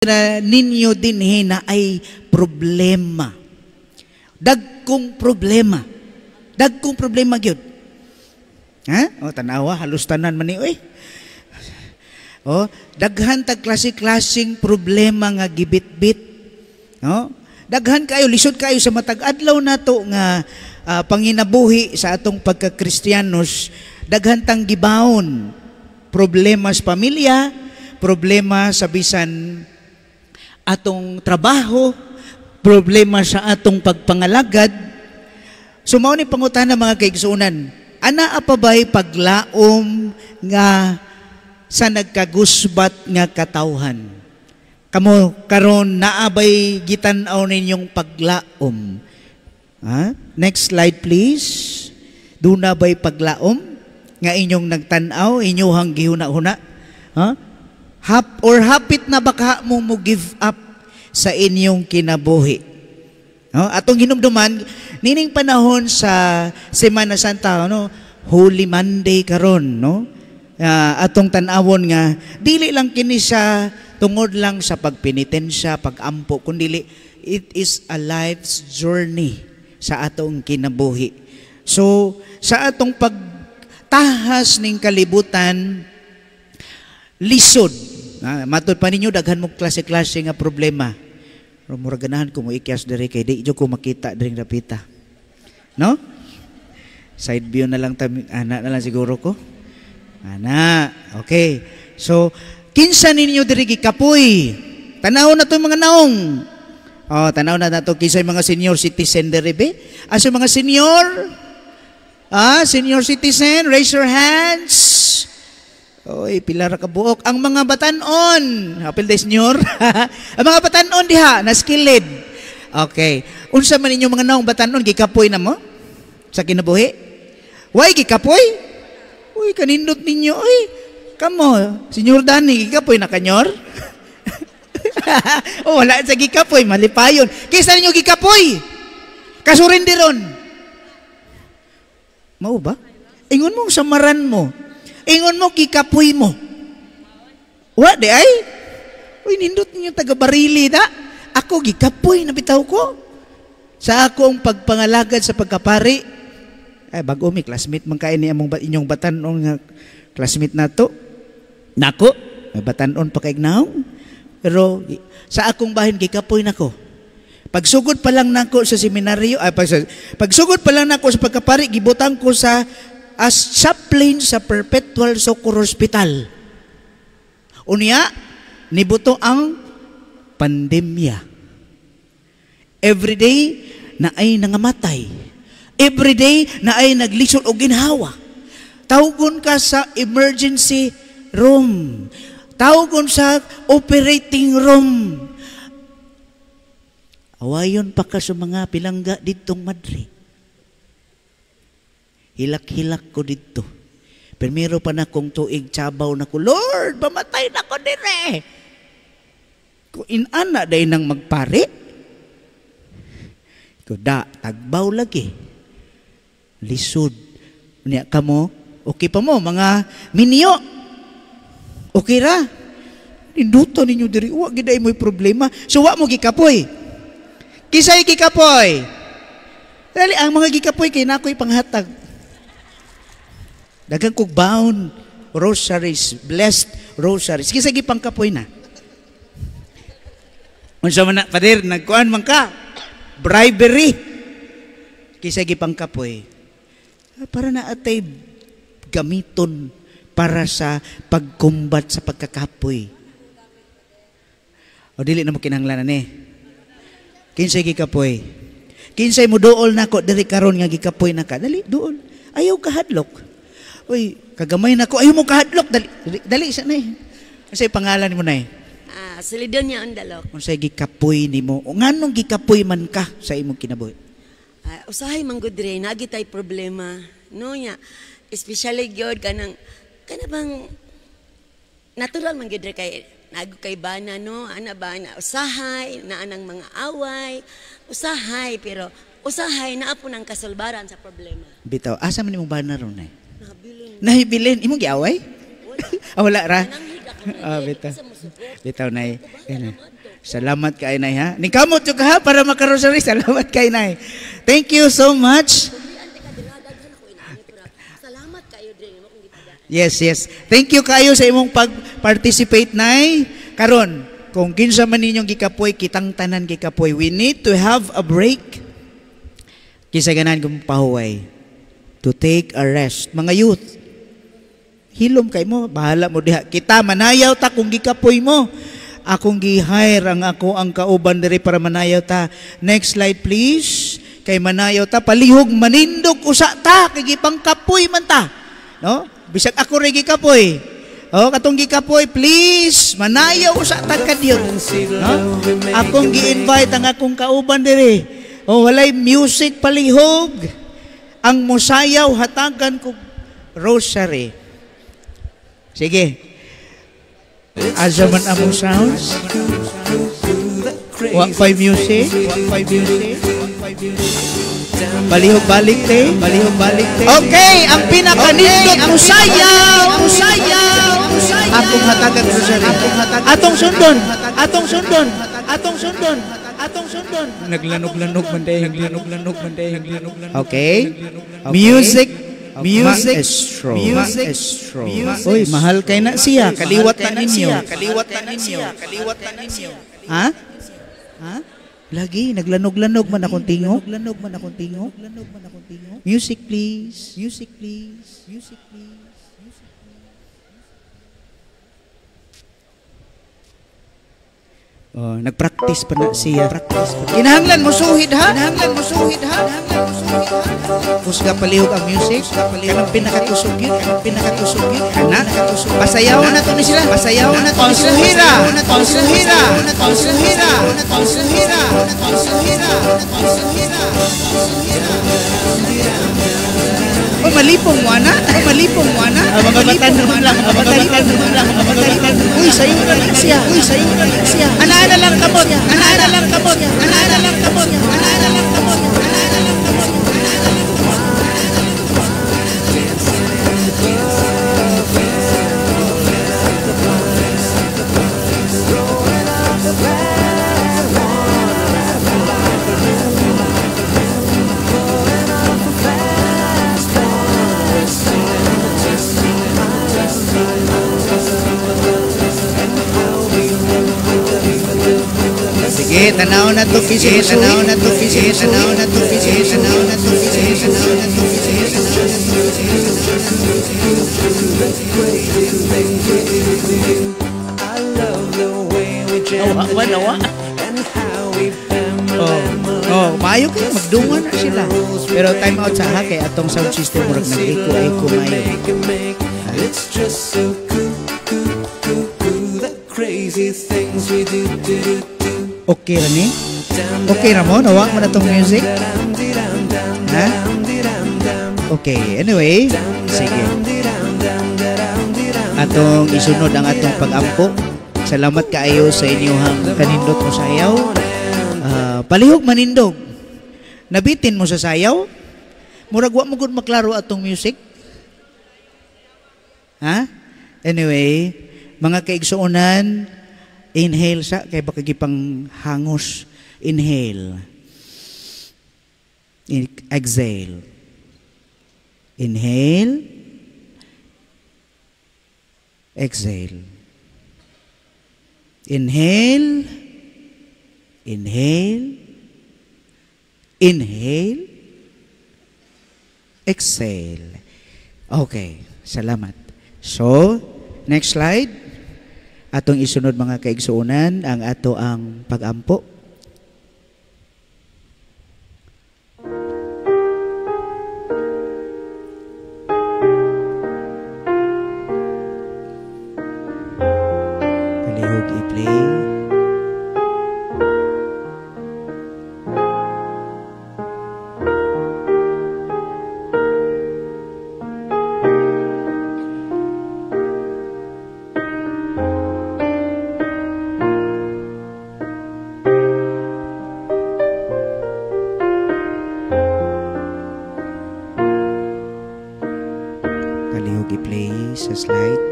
ra ninyo dinhi na ay problema? Dagkong problema. Dagkong problema gyud. Ha? O tanawa, halos tanan man ni oy. O, daghan tag klase-klaseng problema nga gibitbit. No? Daghan kayo, lisod kayo sa matag adlaw nato nga panginabuhi sa atong pagkakristiyanos, daghan tang gibaon problema sa pamilya, problema sa bisan atong trabaho, problema sa atong pagpangalagad. So mao ni pangutana, mga kaigsuonan, anaa pa ba'y paglaom nga sa nagkagusbat nga katawhan? Kamo karon, naa bay gitan-aw ninyong paglaom? Ha? Next slide, please. Duna ba'y paglaom nga inyong nagtan-aw, inyuhang gihuna-huna? Ha? Hap or hapit na ba ka mo give up sa inyong kinabuhi? No? Atong hinumduman, nining panahon sa Semana Santa, no? Holy Monday karon, no? Atong tan-awon nga dili lang kini siya tungod lang sa pagpenitensya, pagampo, kundi it is a life's journey sa atong kinabuhi. So, sa atong pagtahas ning kalibutan, lisod. Matod pa ninyo, daghan mo klase-klase nga problema. Pero mura ganahan ko mo ikyas diri kay di jud ko makita diring dapita. No? Side view na lang ta, ana na lang siguro ko. Ana, okay. So, kinsa ninyo diri gikapoy? Tanaw na to mga naong. Oh, tanaw na nato kinsa yung mga senior citizen diri be? Asa mga senior? Ah, senior citizen, raise your hands. Oy, pila ra ka buok. Ang mga batanon, apil day senior. Ang mga batanon diha, naskilid. Okay. Unsa man ninyo mga naong batanon, gikapoy na mo sa kinabuhi? Why gikapoy? Uy, kanindot ninyo, oy. Kamo, Senyor Danny, gikapoy na kanyor? Oh, wala sa gikapoy, malipayon. Kaysa ninyo gikapoy? Kasurinderon. Mao ba? Ingon mo samaran mo. Ingon mo gikapoy mo. Wa di ay? Uy, nindot ninyo taga Barili da. Ako gikapoy na bitaw ko. Sa akong pagpangalagad sa pagkapari, ay bago mi classmate man kay ni among inyong batanon nga classmate nato. Nako, may batanon pa kay naong. Pero sa akong bahin gikapoy nako. Pagsugod pa lang nako sa seminaryo, ay pagsugod pa lang nako sa pagkapari, gibutang ko sa as chaplain sa Perpetual Succour Hospital. Unya, nibuto ang pandemya. Every day na ay nangamatay. Every day na ay naglisod og ginhawa. Tawgon ka sa emergency room. Tawgon sa operating room. Awayon pa ka sa mga pilangga ditong madre. Hilak-hilak ko dito. Primero pa na kong tuig tsabaw na ko, "Lord, mamatay na ko dire. Kung inana day nang magpare." Ko da, tagbaw lagi. Lisod. Niya kamo, okay pa mo, mga minyo. Okay ra. Ninduto ninyo diri, wa giday mo'y problema. So wa mo gikapoy. Kisay gikapoy? Dali, ang mga gikapoy kay nakoy panghatag. Daghang kog bound rosaries, blessed rosaries. Kisay gipangkapoy na? Unsa man na, pader, nagkuan man ka. Bribery. Kisay gipangkapoy? Para na atay gamiton para sa pagkumbat sa pagkakapoy. O dili na mo kinahanglan ani. Kinsay gikapoy? Kinsay mo duol nako diri karon nga gikapoy na ka? Dali, duol. Ayaw kahadlok. Uy, kagamay nako, ayaw mo kahadlok. Dali, dali, dali sa nay. Unsay pangalan mo, nay? Ah, Silidonia Andalok. Unsay gikapoy nimo? O nganong gikapoy man ka sa imong kinabuhi? Ah, usahay man gud re, naa gyud tay problema. No nya, especially gyud kanang kana bang natural man gyud re kay nago kay bana, no, ana ba na usahay na anang mga away, usahay, pero usahay naa po ng kasulbaran sa problema. Bitaw, asa man imong bana ron, nay? Nabilin. Nahibilin imong giaway? Wala. Ah, wala ra. Nananghig. Ah, bitaw. Bitaw, Nay. Salamat kay Nay, ha. Ningkamot jud ka ha para makarosary. Salamat kay Nay. Thank you so much. Salamat kayo dre mo kung gitagaan. Yes. Thank you kayo sa imong pag-participate, Nay. Karon, kung kinsa man ninyong gikapoy, kitang tanan gikapoy. We need to have a break. Kinsa ganahan kong pahuway. To take a rest. Mga youth, hilom kay mo, bahala mo diha. Kita manayaw ta kung gikapoy mo. Akong gi-hire ang ako ang kauban diri para manayaw ta. Next slide please. Kay manayaw ta, palihog manindog usa ta kay gipangkapoy man ta. No? Bisag ako rin gikapoy. Oh, katong gikapoy, please manayaw usa ta kadyot. No? Akong gi-invite ang akong kauban diri. Oh, walay music palihog. Ang musayaw hatagan ko rosary. Sige. Asa man among sounds? Wa pa'y music? Wa pa'y music? Palihog balik te? Palihog balik te? Okay, ang pinakanindot musayaw, musayaw, akong hatagan rosary. Atong sundon, atong sundon, atong sundon, atong sundon. Naglanog-lanog man day, naglanog-lanog man day, naglanog-lanog. Okay. Music. Music, maestro, maestro. Uy, mahal kay na siya. Kaliwat na ninyo. Kaliwat na ninyo. Kaliwat na ninyo. Ha? Ha? Lagi naglanog-lanog man akong tingo. Naglanog man akong tingo. Music please. Music please. Music please. Oh, nagpractice pa na siya. Practice pa. Kinahanglan mo suhid ha? Kinahanglan mo suhid ha? Kinahanglan mo suhid ha? Kusga palihog ang music. Kanang pinakakusog yun. Kanang pinakakusog yun. Kana. Pasayaw na to ni sila. Pasayaw na to ni sila. Pangsuhira. Pangsuhira. Pangsuhira. Pangsuhira. Pangsuhira. Pangsuhira. Oh, malipong mo ana? Oh, malipong mo ana? Mga batanon lang, mga batanon lang, mga batanon. Uy, sayo na lang siya. Uy, sayo na lang siya. Ana-ana lang kamot. Ana-ana lang kamot. Ana-ana lang kamot. Ana-ana lang kamot. Ana-ana lang kamot. Ana-ana lang kamot. Sige, tanaw na to, sige, tanaw na to, sige, tanaw na to, sige, tanaw na to, sige, tanaw na to, sige, tanaw na to, Nawa, nawa. Oh, maayo kayo, magdungan na sila. Pero time out sa ha, kay atong sound system murag nag-echo-echo maayo. It's just so cool, the crazy things we do, do, do. Okay ra ni? Okay ra mo? Nawa mo na tong music? Ha? Okay, anyway, sige. Atong isunod ang atong pag-ampo. Salamat kaayo sa inyong kanindot mo sayaw. Palihog manindog. Nabitin mo sa sayaw? Murag wa mo gud maklaro atong music? Ha? Anyway, mga kaigsuonan, inhale sa kay baka gipang hangos. Inhale. Exhale. Inhale. Exhale. Inhale. Inhale. Inhale. Exhale. Okay, salamat. So, next slide. Atong isunod mga kaigsuonan ang ato ang pag-ampo. Palihog i-play. Palihog i-play sa slide.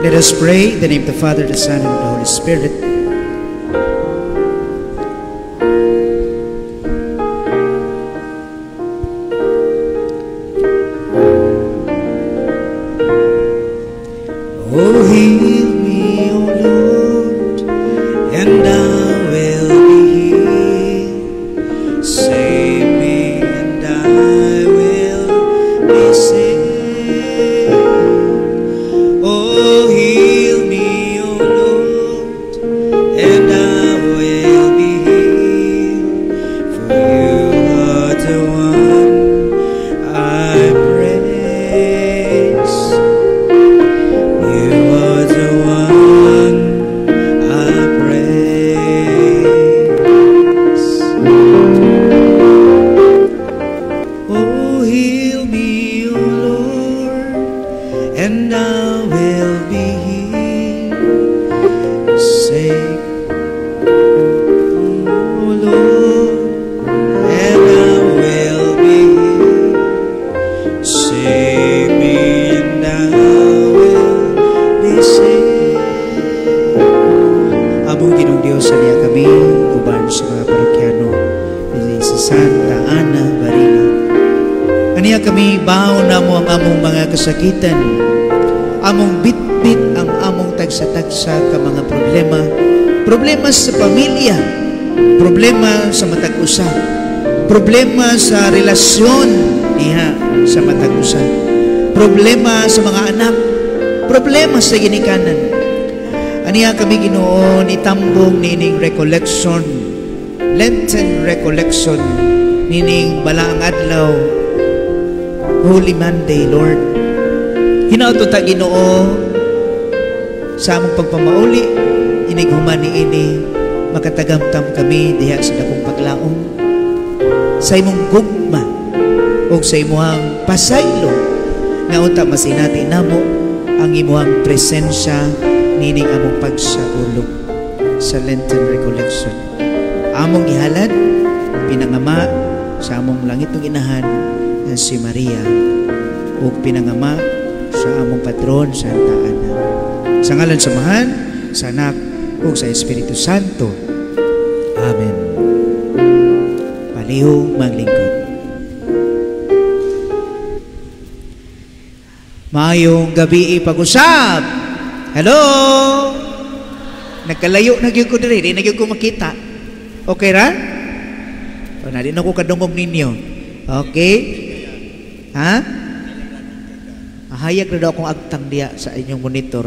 Let us pray in the name of the Father, the Son, and of the Holy Spirit. Oh, heal me, O Lord, and I will be healed. Save me, and I will be saved. Oh, heal me, O Lord, and I will be healed. For you are the one I praise. You are the one I praise. Oh, heal me, O Lord, and I will be healed. Save, O Lord, and I will be healed. Save me, and I will be saved. Among Ginoong Dios, aniya kami uban sa mga parokyano dinhi sa Santa Ana, Barina. Aniya kami baon namo ang among mga kasakitan, among bitbit ang among tagsa-tagsa ka mga problema, problema sa pamilya, problema sa matag usa, problema sa relasyon diha sa matag usa, problema sa mga anak, problema sa ginikanan. Aniya kami Ginoo nitambong nining recollection, Lenten recollection, nining balaang adlaw, Holy Monday, Lord. Hinaot ta Ginoo sa among pagpamauli, inig human niini makatagamtam kami diha sa dakong paglaom sa imong gugma ug sa imong pasaylo nga unta masinati namo ang imong presensya nining among pagsaulog sa Lenten recollection. Among gihalad pinangama sa among langitnong inahan na si Maria ug pinangama sa among patron Santa Ana. Sa ngalan sa Amahan, sa Anak ug sa Espiritu Santo. Amen. Palihog maglingkod. Maayong gabi pag-usab. Hello. Nagkalayo na gyud ko diri, di na gyud ko makita. Okay ra? O na di na ko kadungog ninyo. Okay? Ha? Ahayag na daw akong agtang diya sa inyong monitor.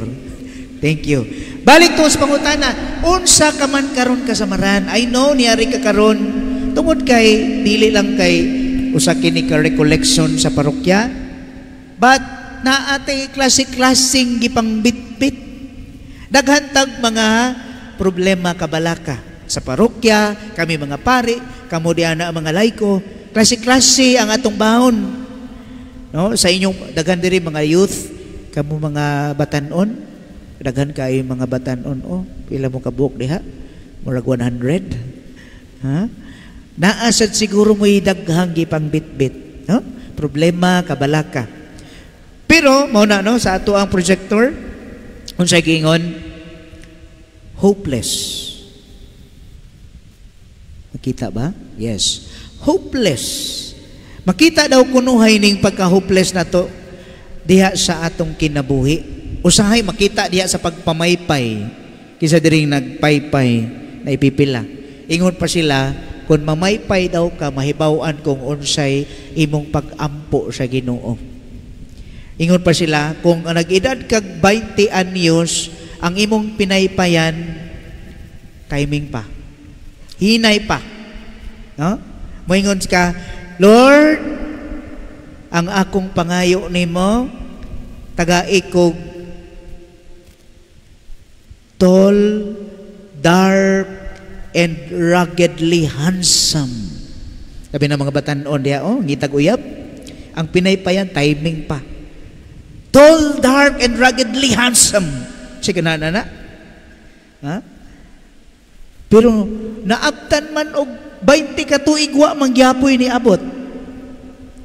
Thank you. Balik to sa pangutana, unsa ka man karon kasamaran? I know niari ka karon tungod kay dili lang kay usa kini ka recollection sa parokya, but naa tay klase-klaseng gipangbitbit. Daghan tag mga problema kabalaka sa parokya, kami mga pari, kamo diha na ang mga laiko, klase-klase ang atong baon. No, sa inyong daghan diri mga youth, kamo mga batanon, daghan kaayo mga batanon, oh, pila mo kabuok diha? Murag 100. Ha? Naa sad siguro mo'y daghang gipangbitbit, no? Problema kabalaka. Pero mao na no sa ato ang projector unsay giingon? Hopeless. Makita ba? Yes. Hopeless. Makita daw kunuhay ning pagka-hopeless na to diha sa atong kinabuhi. Usahay makita diha sa pagpamaypay kaysa diring nagpaypay na ipipila. Ingon pa sila, kung mamaypay daw ka, mahibaw-an kung unsay imong pag-ampo sa Ginoo. Ingon pa sila, kung nag-edad kag 20 anyos, Ang imong pinaypayan, timing pa. Hinay pa. No? Moingon ka, "Lord, ang akong pangayo nimo, tagai kog tall, dark, and ruggedly handsome." Sabi ng mga batanon diya, oh, ngitag uyab. Ang pinaypayan, timing pa. Tall, dark, and ruggedly handsome. Sige na, na, na. Ha? Pero naabtan man og 20 ka tuig, wa man gyapoy ni abot.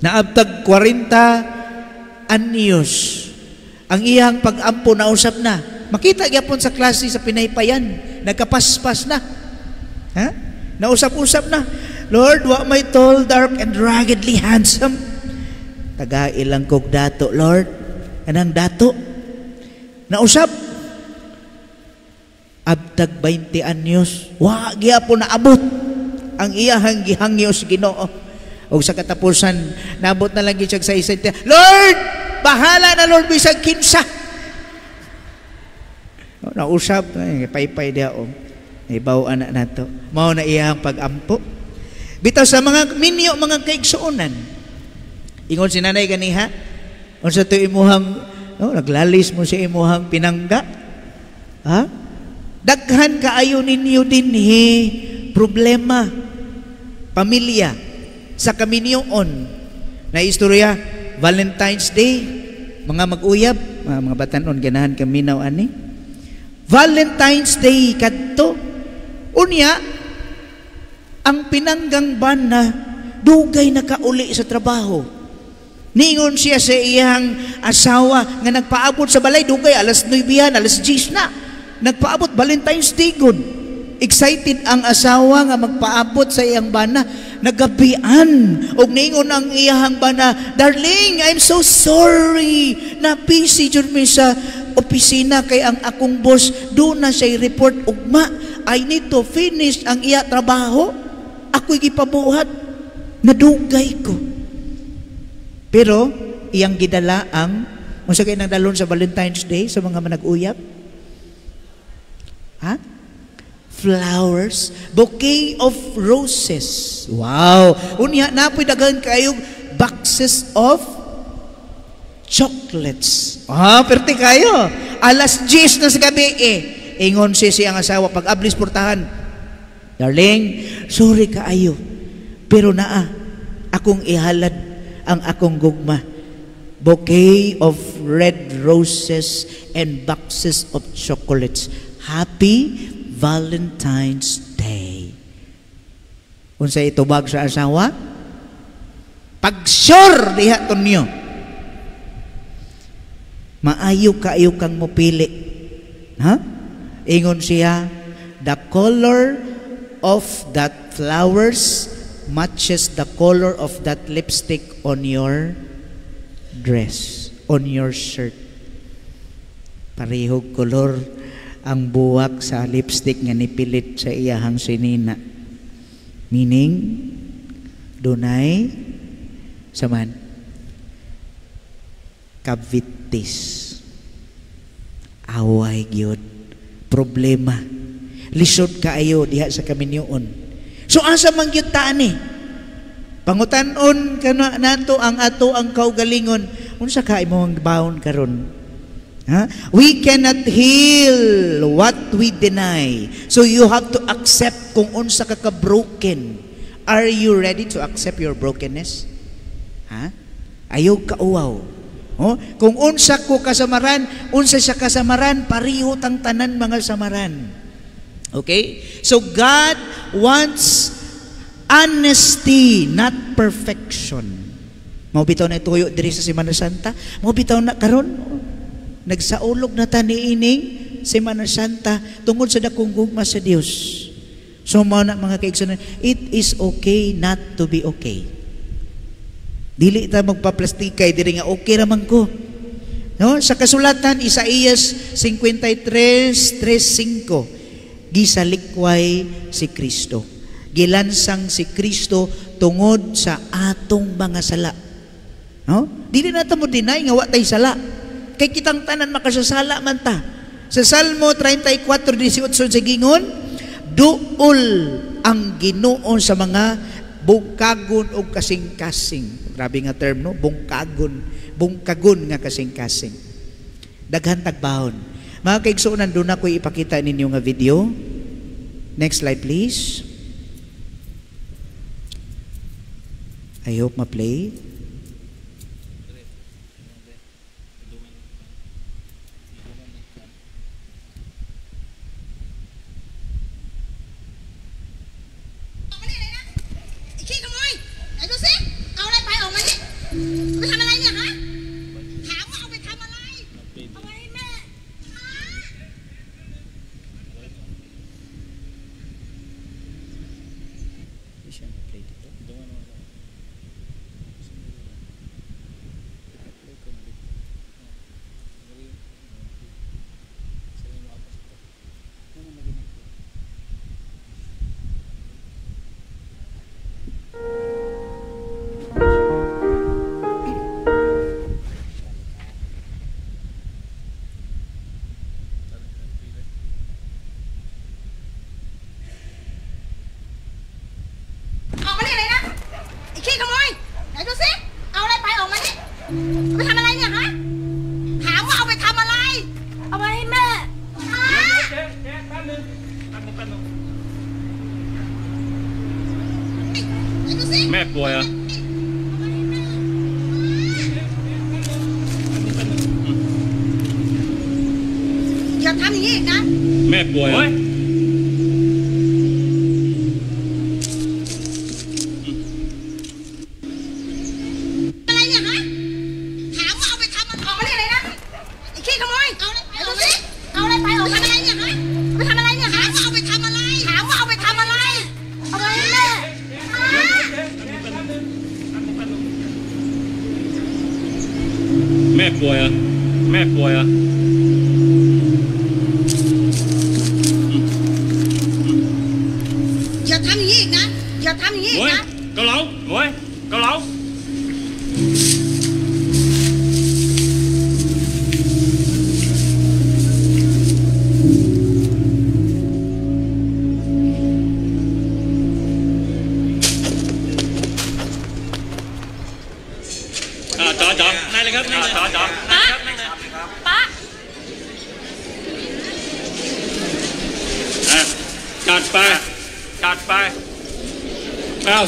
Naabtag 40 anyos. Ang iyang pag-ampo nausap na. Makita gyapon sa klase sa pinaypayan, nagkapaspas na. Ha? Nausap-usap na. "Lord, wa may tall, dark, and ruggedly handsome. Tagai lang kog dato, Lord." Kanang dato. Nausap. Abtag 20 anyos, wa gyapon naabot ang iyahang gihangyo sa Ginoo. Og sa katapusan, naabot na lang gyud siya sa isa. "Lord, bahala na, Lord, bisag kinsa." Oh, nausap, ay, paypay diya oh. Naibaw na nato. Mao na iyang pag-ampo. Bitaw sa mga minyo, mga kaigsuonan. Ingon si nanay ganiha, unsa to imuhang, no, naglalis mo sa imuhang pinangga? Ha? Daghan kaayo ninyo dinhi problema pamilya sa kaminyoon. Na istorya Valentine's Day, mga mag-uyab, mga batanon ganahan kaminaw ani. Valentine's Day kadto. Unya ang pinanggang bana dugay nakauli sa trabaho. Ningon siya sa iyang asawa nga nagpaabot sa balay dugay, alas 9, alas 10 na. Nagpaabot, Valentine's Day gud. Excited ang asawa nga magpaabot sa iyang bana. Nagabian. Og ningon ang iyang bana, "Darling, I'm so sorry. Na busy jud mi sa opisina kay ang akong boss do na siya report ugma. I need to finish ang iya trabaho. Ako'y gipabuhat. Nadugay ko." Pero iyang gidala ang unsa kay nang dalon sa Valentine's Day sa mga manag-uyab? Ha? Flowers, bouquet of roses. Wow. Unya napoy daghan kayo boxes of chocolates. Ah, perti kayo. Alas 10 na sa gabi eh. Ingon si siyang asawa pag ablis portahan. "Darling, sorry kaayo. Pero naa akong ihalad ang akong gugma. Bouquet of red roses and boxes of chocolates. Happy Valentine's Day." Unsa itubag sa asawa? Pag-sure diha tunyo. "Maayo kaayo kang mopili." Ha? Ingon siya, "The color of that flowers matches the color of that lipstick on your dress, on your shirt." Parehog kolor ang buwak sa lipstick nga nipilit sa iyahang sinina. Meaning, dunay saman kavitis. Away gyud. Problema. Lisod kaayo diha sa kaminyoon. So asa man gyud ta ani? Pangutan-on kana nato ang ato ang kaugalingon. Unsa ka imong baon karon? Ha? We cannot heal what we deny. So you have to accept kung unsa ka ka broken. Are you ready to accept your brokenness? Ha? Ayaw kauwaw. Oh? Kung unsa ko kasamaran, unsa siya kasamaran, pareho tang tanan mga samaran. Okay? So God wants honesty, not perfection. Mao bitaw na tuyo diri sa Semana Santa. Mao bitaw na karon nagsaulog na ta niining Semana Santa tungod sa dakong gugma sa Dios. So mao na, mga kaigsuonan, it is okay not to be okay. Dili ta magpaplastikay diri nga okay ra man ko. No, sa kasulatan Isaías 53:3-5, gisalikway si Kristo. Gilansang si Kristo tungod sa atong mga sala. No? Dili na ta mo deny nga wa tay sala. Kay kitang tanan makasasala man ta. Sa Salmo 34:18 sa gingon, duol ang Ginoo sa mga bungkagon og kasing-kasing. Grabe nga term, no? Bungkagon, bungkagon nga kasing-kasing. Daghan tagbahon. Mga kaigsuonan, doon ako'y ipakita ninyo nga video. Next slide please. I hope ma-play.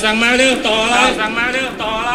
สั่งมาเร็วต่ออะไรสั่งมาเร็วต่ออะไร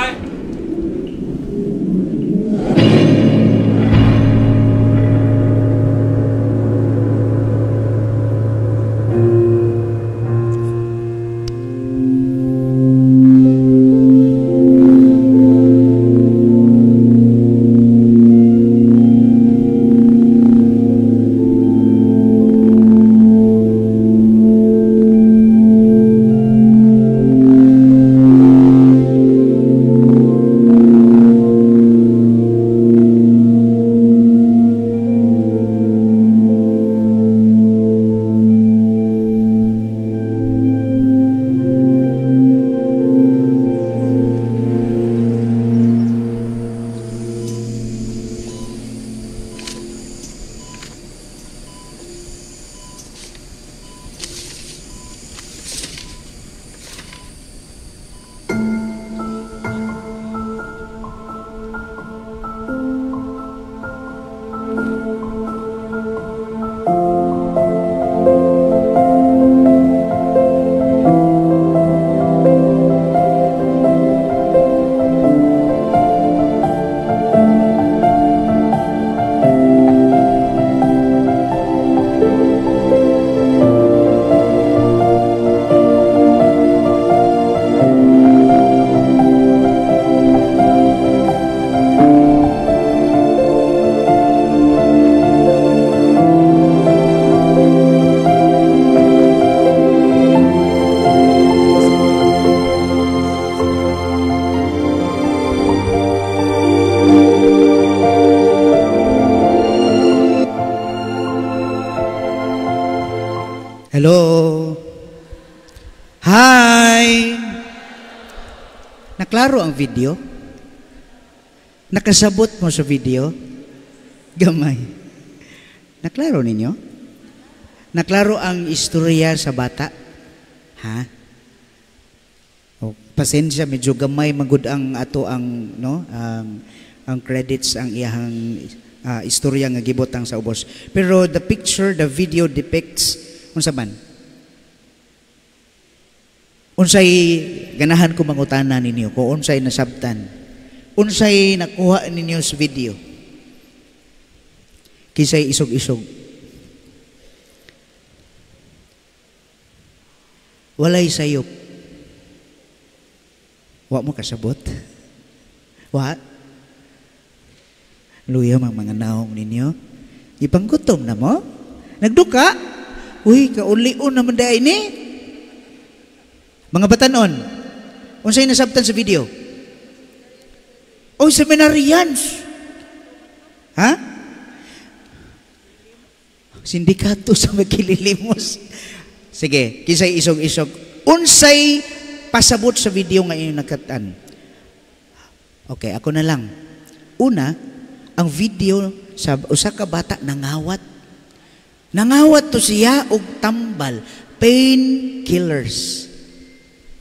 Hello? Hi! Naklaro ang video? Nakasabot mo sa video? Gamay. Naklaro ninyo? Naklaro ang istorya sa bata? Ha? O, pasensya, medyo gamay magud ang ato ang, no, ang credits, ang iyahang istorya nga gibutang sa ubos. Pero the picture, the video depicts unsa man? Unsay ganahan ko mangutana ninyo kung unsay nasabtan? Unsay nakuha ninyo sa video? Kinsay isog-isog? Walay sayop. Wa mo kasabot? Wa? Luya mang mga naong ninyo. Ipanggutom na mo? Nagduka? Uy, kaulion naman dahil ni. Mga batanon, unsay nasabtan sa video? Oh, seminarians. Ha? Sindikato sa magkililimos. Sige, kinsay isog-isog. Unsay pasabot sa video nga inyong nakatan? Okay, ako na lang. Una, ang video sa usa ka bata nangawat. Nangawat to siya og tambal, pain killers.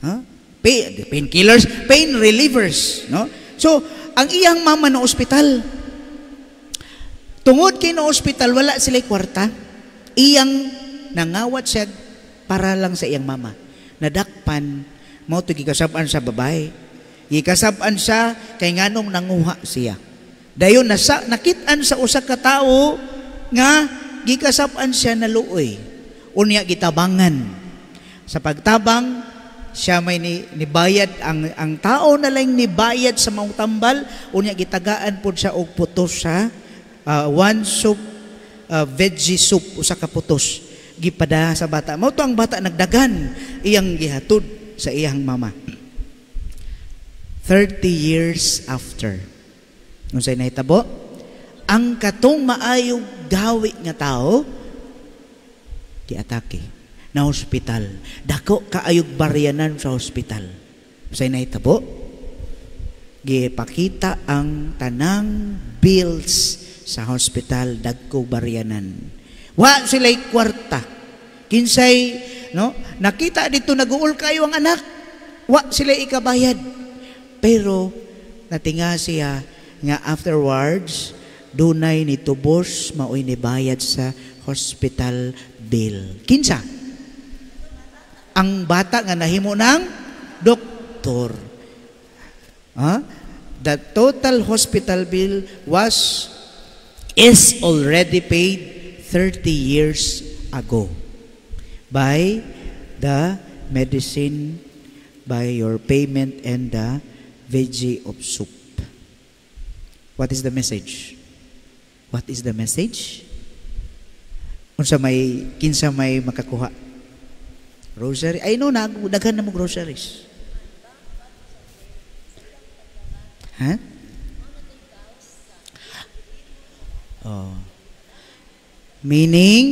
Huh? Pain killers, pain relievers, no? So, ang iyang mama na ospital. Tungod kay na ospital, wala sila kwarta. Iyang nangawat siya para lang sa iyang mama. Nadakpan, mao to gikasab-an sa babae. Gikasab-an siya kay nganong nanguha siya. Dayon nakit-an sa usa ka tawo nga gikasab-an siya na luoy. Unya gitabangan. Sa pagtabang siya may nibayad ang tao na lang nibayad sa maong tambal, unya gitagaan pud siya og putos sa one soup, veggie soup, usa ka putos gipada sa bata. Mao to ang bata nagdagan, iyang gihatod sa iyang mama. 30 years after, unsay nahitabo? Ang katong maayong gawi nga tao giatake na hospital. Dako kaayog baryanan sa hospital. Unsay nahitabo? Gipakita ang tanang bills sa hospital, dagko baryanan. Wa sila'y kwarta. Kinsay, no? Nakita dito naguol kayo ang anak. Wa sila ikabayad. Pero natinga siya nga afterwards dunay nitubos maoy nibayad sa hospital bill. Kinsa? Ang bata nga nahimo ng doktor. Huh? The total hospital bill is already paid 30 years ago by the medicine, by your payment and the veggie of soup. What is the message? What is the message? Unsa may kinsa may makakuha? Rosary. Ay no, daghan na mo groceries. Ha? Oh. Meaning,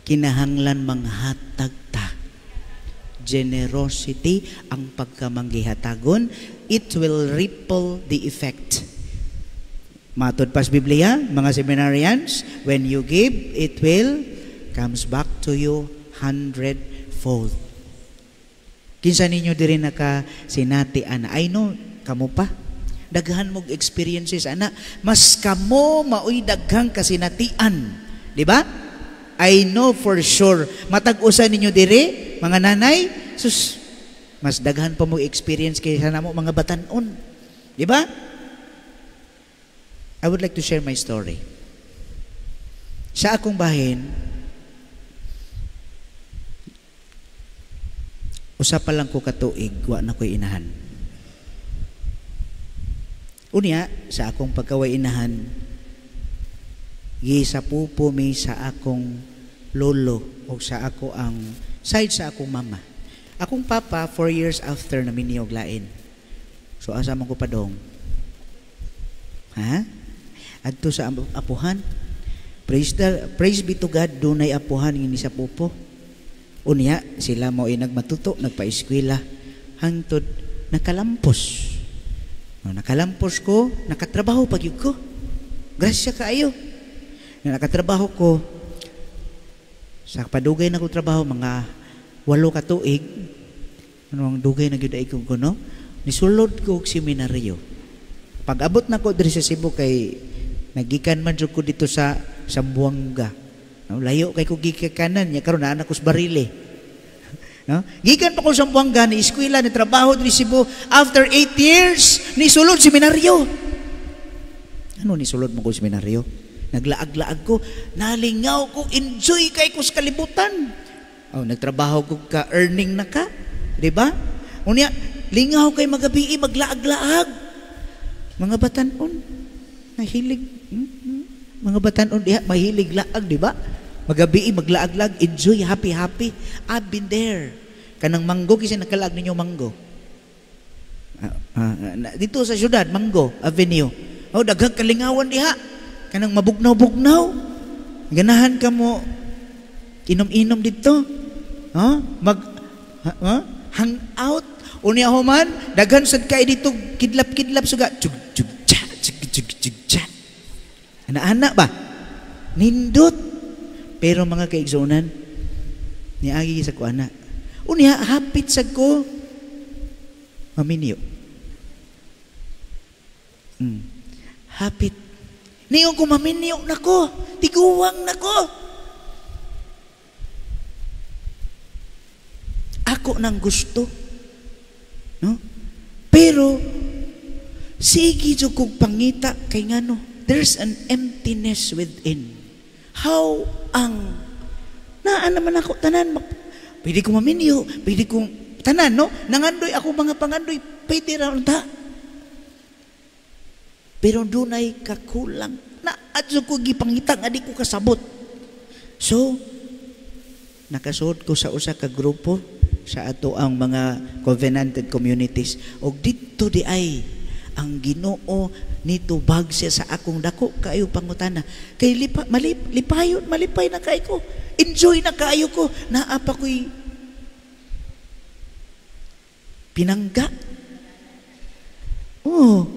kinahanglan manghatag ta. Generosity ang pagkamanggihatagon, it will ripple the effect. Matod pas Biblia, mga seminarians, when you give, it will comes back to you 100-fold. Kinsa ninyo diri nakasinati ana? I know, kamo pa. Daghan mog experiences ana. Mas kamo maoy daghang kasinatian, di ba? I know for sure. Matag usa ninyo diri, mga nanay, sus, mas daghan pa mo experience kaysa namo mga batan-on. Di ba? I would like to share my story. Sa akong bahin, usa pa lang ko katuig, wa na ko'y inahan. Unya, sa akong pagkaway inahan, gisapupo mi sa akong lolo o sa ako ang side sa akong mama. Akong papa, 4 years after na miniyog lain. So asa man ko padong? Ha? Adto sa apuhan. Praise be to God, dunay apuhan nga ni sapupo. Unya, sila mo ay nagmatuto, nagpa-eskwela, hangtod nakalampos. No, nakalampos ko, nakatrabaho pag yun ko. Grasya kaayo. Na nakatrabaho ko, sa padugay na ko trabaho, mga 8 ka tuig, ano ang dugay na gyud ay ko, no? Nisulod ko og seminaryo. Pag abot na ko diri sa Cebu kay nagikan man jud ko dito sa Zamboanga. No, layo kay ko gikanan nya karon naa na ko sa Barile. No? Gikan pa ko sa Zamboanga, ni eskwela, ni trabaho diri Cebu. After 8 years, nisulod seminaryo. Ano nisulod mo ko seminaryo? Naglaag-laag ko, nalingaw ko, enjoy kay ko sa kalibutan. Oh, nagtrabaho ko ka, earning na ka, di ba? Unya, lingaw kay magabi, maglaag-laag. Mga batanon, mahilig. Mga batanon diha, mahilig laag, di ba? Magabi, maglaag-laag, enjoy, happy-happy. I've been there. Kanang Manggo, kasi nakalaag ninyo Manggo. Dito sa syudad, Manggo Avenue. Oh, daghang kalingawan diha. Kanang mabugnaw-bugnaw. Ganahan ka mo inom-inom dito. Huh? Hang out. Unya human, daghan sad kay dito kidlap-kidlap suga. Jug jug cha, jug jug jug cha. Ana-ana ba? Nindot. Pero mga kaigsuonan, niagi sa ko ana. Unya hapit sa ko maminyo. Hapit. Niyo ko maminyo nako, tiguwang nako. Ako nang gusto. No? Pero sige jud kog pangita kay ngano, there's an emptiness within. How ang naa naman ako tanan, pwede ko maminyo, pwede kong tanan, no? Nangandoy ako mga pangandoy, pwede ra unta. Pero dunay kakulang. Na adyo ko gipangita nga di ko kasabot. So nakasuod ko sa usa ka grupo sa ato ang mga covenanted communities. Og didto di ay ang Ginoo nitubag siya sa akong dako kaayo pangutana. Kay lipayon, malipay na kaayo ko. Enjoy na kaayo ko. Naa pa ko'y pinangga. Oh.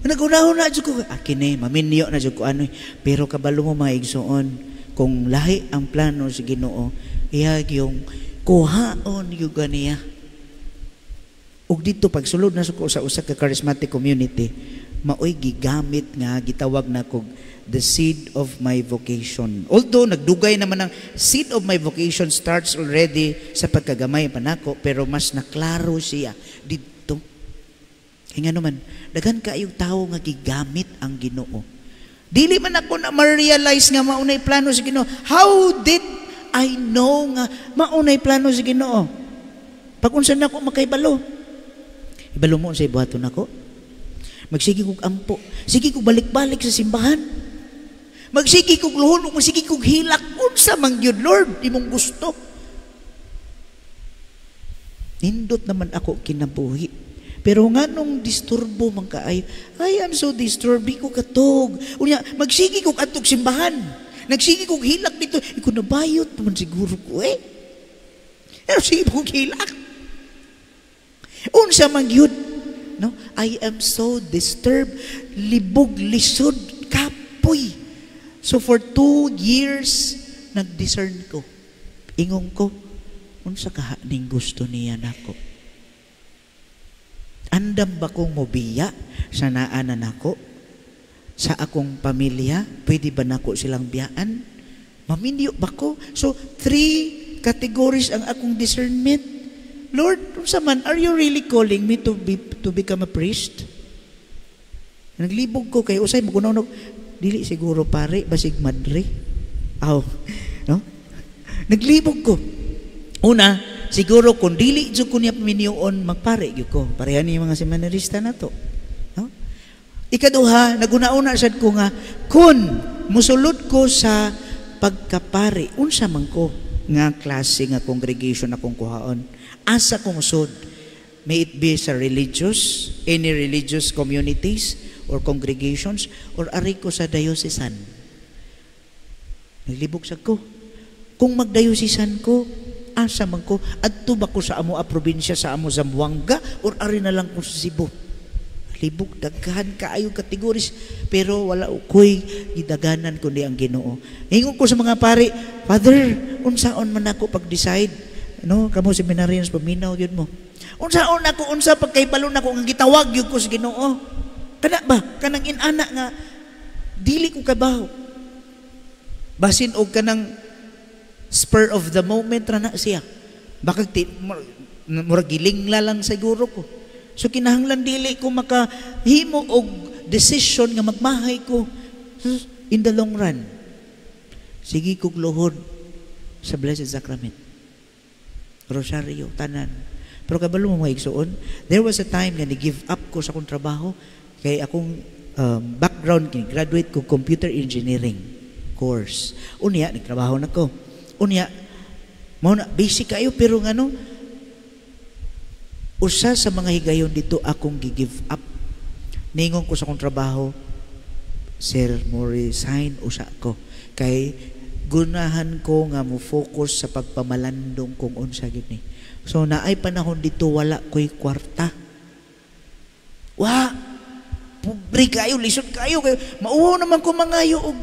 Nag-unahon na jud ko. Akin eh, maminyo na jud ko ano. Pero kabalo mo mga igsoon, kung lahi ang plano sa Ginoo, iyag yung kuhaon yung ganiya. Ug dito pagsulod na ko sa usa ka charismatic community, maoy gigamit nga gitawag na kog the seed of my vocation. Although nagdugay naman ang seed of my vocation starts already sa pagkagamay pa nako, pero mas naklaro siya didto. Kaya nga naman, daghan kaayong tawo nga gigamit ang Ginoo. Dili man ako na ma-realize nga maunay plano sa Ginoo. How did I know nga maunay plano sa Ginoo? Pag unsa na ako makaibalo? Ibalo mo unsay buhaton nako? Magsige kog ampo, sige kog balik-balik sa simbahan. Magsige kog luhon, magsige kog hilak, unsa man gyud Lord imong gusto. Nindot naman ako kinabuhi. Pero nganong disturbo man kaayo? I am so disturbed, di ko katog. Unya, magsige kog adtog simbahan. Nagsige kog hilak dito. Iko nabayot man siguro ko eh. Pero sige kog hilak. Unsa man gyud? No? I am so disturbed, libog, lisod, kapoy. So for 2 years, nag-discern ko. Ingon ko, unsa kaha ning gusto niya nako? Andam ba kong mobiya sa naa na nako? Sa akong pamilya, pwede ba nako silang biyaan? Maminyo ba ko? So, 3 categories ang akong discernment. Lord, unsa man, are you really calling me to become a priest? Naglibog ko kay usay magunaw, dili siguro pare basig madre. Aw, no? Naglibog ko. Una, siguro kung dili jud ko niya paminyoon, magpare gyud ko. Pareha ni mga seminarista na to. No? Ikaduha, naguna-una sad ko nga kun musulod ko sa pagkapare, unsa man ko nga klase nga congregation akong kuhaon? Asa kong sud? May it be sa religious, any religious communities or congregations, or ari ko sa diocesan. Naglibog sa ko. Kung magdiocesan ko, asa man ko? Adto ba ko sa amo a probinsya, sa amo Zamboanga, or ari na lang ko sa Cebu? Libog, daghan kaayo categories, pero wala ko'y gidaganan kundi ang Ginoo. Ingon ko sa mga pari, "Father, unsaon man ako pag-decide?" No, kamo seminarians, paminaw gyud mo. Unsaon ako, unsa pagkahibalo nako nga gitawag gyud ko sa Ginoo? Kana ba kanang inana nga dili ko kabaw. Basin og kanang spur of the moment ra na siya. Baka murag gilingla lang siguro ko. So kinahanglan dili ko makahimo og decision nga magmahay ko in the long run. Sige kog luhod sa Blessed Sacrament. Rosario, tanan. Pero kabalo mo, mga igsuon, there was a time nga ni-give up ko sa akong trabaho kay akong background kini graduate ko computer engineering course. Unya nagtrabaho na ko. Unya mao na basic kayo, pero ngano usa sa mga higayon dito akong gi-give up. Ningon ko sa akong trabaho, "Sir, mo resign usa ko. Kay gunahan ko nga mo focus sa pagpamalandong kung unsa gyud ni." So naay panahon dito wala ko'y kwarta. Wa pobre kayo, lisod kayo. Kayo mauwaw naman ko mangayo og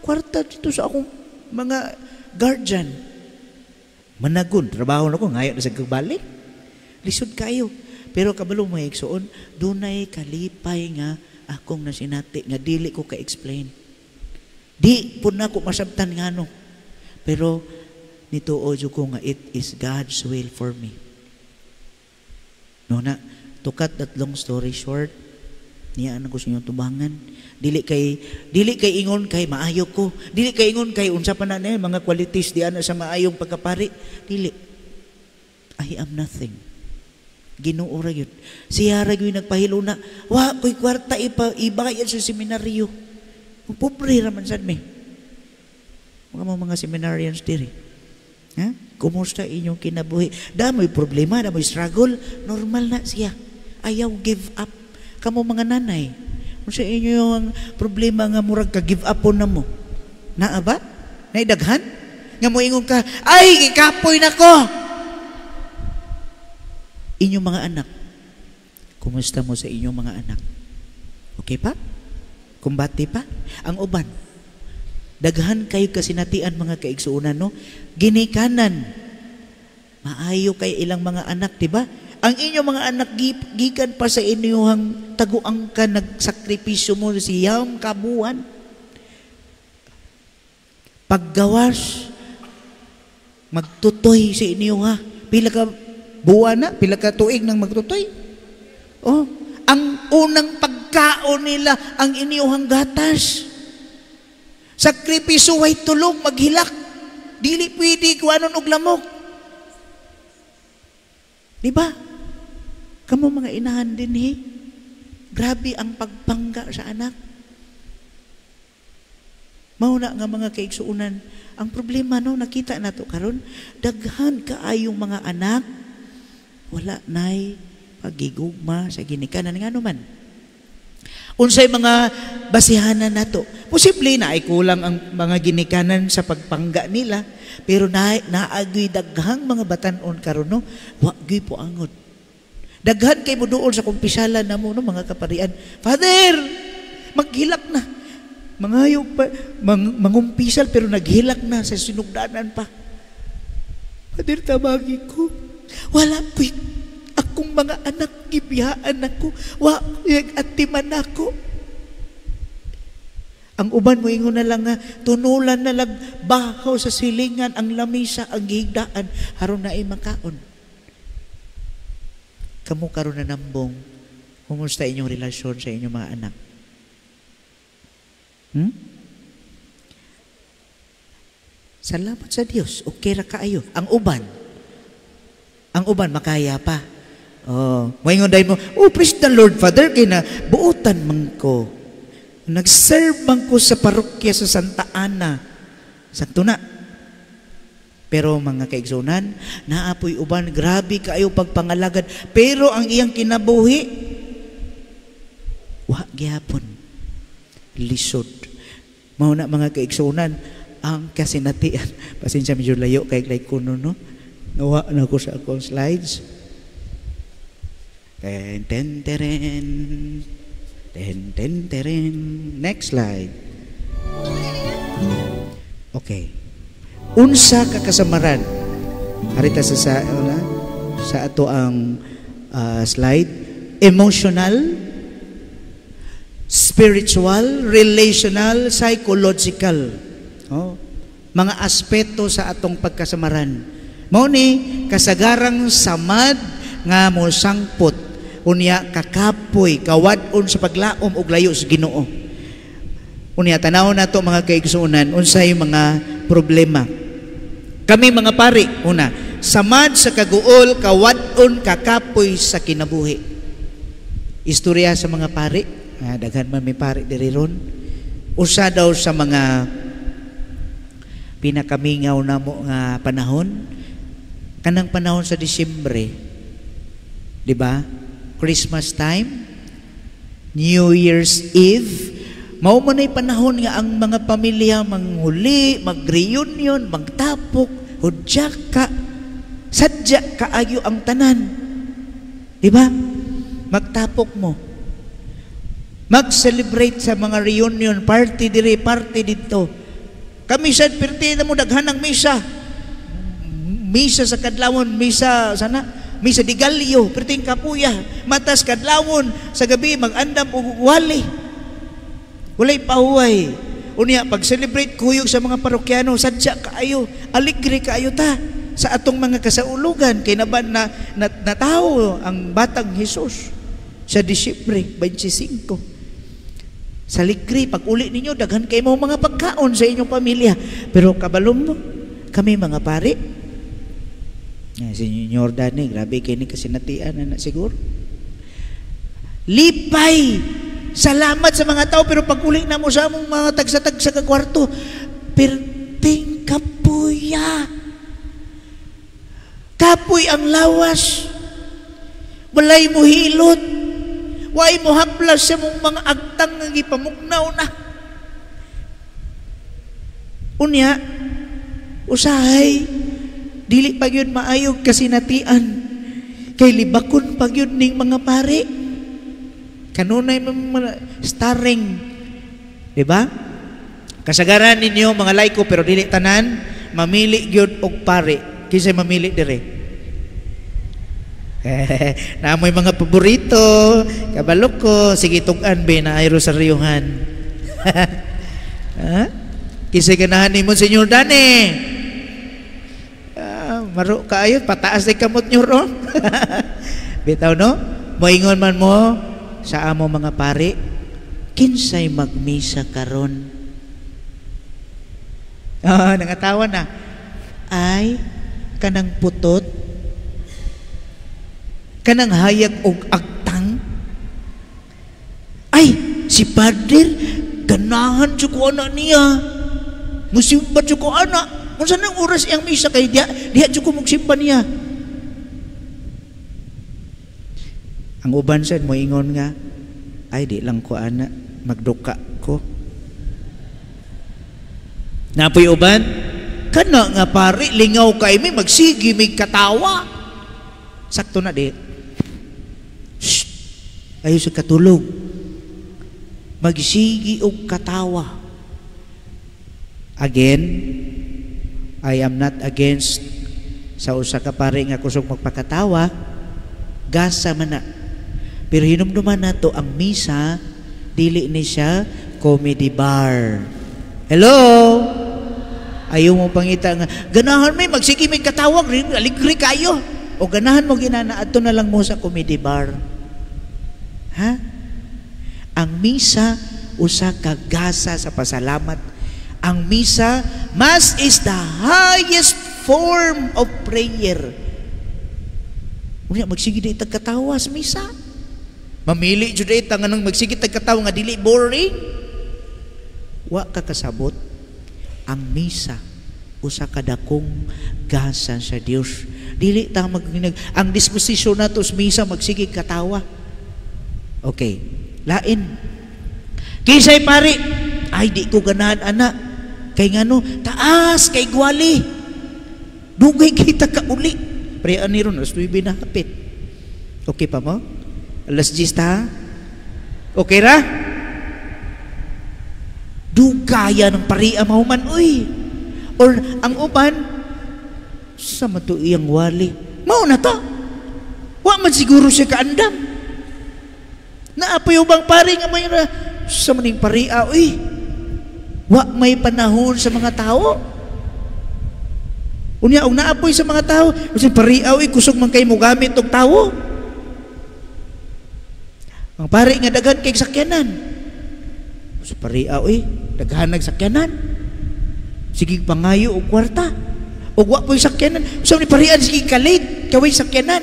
kwarta dito sa akong mga guardian. Managon, trabaho na ko, ngayo na sa balik. Lisod kayo. Pero kabalo, mga igsoon, dunay kalipay nga akong nasinati nga dili ko ka-explain. Di po na ako masabtan ngano. Pero nituo jud ko nga it is God's will for me. No na, to cut that long story short, niya ko sa inyong tubangan. Dili kay ingon kay maayo ko. Dili kay ingon kay unsa pa na niya, mga qualities di ana sa maayong pagkapari. Dili. I am nothing. Ginoo ra gyud. Siya ra gyud nagpahiluna. Wa ko'y kwarta ipa ibayad sa seminaryo. Pobre ra man sad mi. Mga seminarians diri. Ha? Kumusta inyong kinabuhi? Damoy problema, damoy struggle, normal na siya. Ayaw give up. Kamo mga nanay, unsa inyo yung problema nga murag ka give up po na mo? Naa ba? Naidaghan? Nga mo ingon ka, "Ay, gikapoy na ko." Inyong mga anak, kumusta mo sa inyong mga anak? Okay pa? Kumbati pa? Ang uban, daghan kayo kasinatian, mga kaigsuonan, no? Ginikanan. Maayo kay ilang mga anak, di ba? Ang inyong mga anak gikan pa sa inyong taguang ka, nagsakripisyo mo siyam kabuan. Paggawas, magtutoy sa inyo ha. Pila ka buwan na, pila ka tuig nang magtutoy. Oh, ang unang pagkaon nila ang inyong gatas. Sakripisyo, way tulog, maghilak. Dili pwede kuanon og lamok. Di ba? Kamo mga inahan din he. Grabe ang pagpangga sa anak. Mao na nga, mga kaigsuunan, ang problema, no, nakita nato karon, daghan kaayong mga anak wala nay pagigugma sa ginikanan. Ngano man? Unsay mga basihanan nato? Posible na ay kulang ang mga ginikanan sa pagpangga nila, pero na naagoy daghang mga batan-on karon, no, wa gyud po angod. Daghan kay mo duol sa kumpisalan namo, no, mga kaparian. "Father, maghilak na." Mangayo pa, mangumpisal pero naghilak na sa sinugdanan pa. "Father, tabagi ko. Wala ko'y akong mga anak, gibiyaan ako. Wa atiman ako." Ang uban mo ingon na lang nga tunulan na lang bahaw sa silingan ang lamisa ang gihigdaan aron na ay makaon. Kamo karon na nambong, kumusta inyong relasyon sa inyong mga anak? Salamat sa Dios, okay ra kaayo. Ang uban makaya pa. Oh, moingon dahil mo, "Oh, praise the Lord, Father, kay na buotan man ko. Nag-serve man ko sa parokya sa Santa Ana." Sakto na. Pero mga kaigsunan, naapoy uban, grabe kaayo pagpangalagad. Pero ang iyang kinabuhi, wa gyapon. Lisod. Mao na, mga kaigsunan, ang kasinatian. Pasensya, medyo layo kay like kuno, no. Nawa na ko sa akong slides. Ten, ten, teren. Ten, ten, teren. Next slide. Okay. Unsa ka kasamaran? Harita sa ato ang slide. Emotional, spiritual, relational, psychological. Oh, mga aspeto sa atong pagkasamaran. Mao ni kasagarang samad nga mosangpot, unya kakapoy, kawad-on sa paglaom og layo sa Ginoo. Unya tanaw nato, mga kaigsuonan, unsay mga problema. Kami mga pari, una, samad sa kaguol, kawad-on, kakapoy sa kinabuhi. Istorya sa mga pari, daghan man may pari diri ron. Usa daw sa mga pinakamingaw namo nga panahon, kanang panahon sa Disyembre, di ba? Christmas time, New Year's Eve, mao man ay panahon nga ang mga pamilya manghuli, mag-reunion, magtapok, hudyaka, sadya kaayo ang tanan. Di ba? Magtapok mo. Mag-celebrate sa mga reunion, party diri, party dito. Kami sad perti na mo daghan ang misa. Misa sa kadlawon, misa sana, misa di galyo, perting kapuya, matas kadlawon sa gabi mag-andam og wali. Walay pahuway. Unya pag-celebrate kuyog sa mga parokyano, sadya kaayo, aligre kaayo ta sa atong mga kasaulugan kay naban na natawo ang batang Hesus sa Disyembre 25. Sa ligri, pag uli ninyo, daghan kay mo mga pagkaon sa inyong pamilya. Pero kabalom mo, kami mga pari, si Senyor Danny, grabe kini kasinatian na siguro. Lipay! Salamat sa mga tao, pero pag uli na mo sa among mga tagsa-tagsa ka kwarto, perting kapuya. Kapoy ang lawas. Walay mo hilot. Way mo haplas sa mong mga agtang nga gipamugnaw na. Unya, usahay, dili pa gyud maayog kasinatian. Kay libakon pa gyud ning mga pari. Kanunay mga starring. Diba? Kasagaran ninyo mga laiko, pero dili tanan, mamili gyud og pari. Kinsay mamili dire? Naamoy mga paborito, kabalok ko, sige tug-an be na ay rosaryuhan. Ha? Kinsay ganahan nimo, Senyor Dani? Maro kaayo, pataas ay kamot nyo ron. Bitaw no? Moingon man mo sa amo mga pari, kinsay magmisa karon? Nangatawa na. Ay, kanang putot, kanang hayag og agtang. Ay, si Pader, ganahan jud ko ana niya. Musimba jud ko ana. Unsa nang oras iyang misa kay diha jud ko mugsimba niya. Ang uban sad moingon nga, ay di lang ko ana, magduka ko. Napoy uban, kana nga pari lingaw kay mi magsigi mig katawa. Sakto na di. Shh. Ayo sa katulog. Magsigi og katawa. Again, I am not against sa usa ka pari nga kusog magpakatawa, gasa man na. Pero hinumduman nato ang misa dili ni siya comedy bar. Hello? Ayaw mo pangita nga ganahan may magsige may katawag, aligre kayo. O ganahan mo ginana adto na lang mo sa comedy bar. Ha? Ang misa usa ka gasa sa pasalamat. Ang misa, mass is the highest form of prayer. Unya magsige di tag katawa sa misa. Mamili jud ta nganong magsige tag katawa nga dili boring. Wa ka kasabot. Ang misa usa ka dakong gasa sa Dios. Dili ta mag ang disposisyon nato sa misa magsige katawa. Okay, lain. Kinsay pari? Ay di ko ganahan ana. Kay ngano taas kay gwali. Dugay kita ka uli. Pre ani ron alas 9 na hapit. Okay pa mo? Alas 10 ta. Okay ra? Dugaya ng paria mahuman uy. Or ang uban sa mato iyang wali. Mao na to. Wa man siguro siya kaandam. Naapoy ubang pari nga may ra sa maning paria uy. Wa may panahon sa mga tao. Unya og naapoy sa mga tao, kasi paria uy, kusog man kay mogamit og tawo. Ang pari nga daghan kay sakyanan. Sa paria uy, daghan nag sakyanan. Sige pangayo og kwarta. Og wa po'y sakyanan. Sa ni parian sige kalit, kaway sakyanan.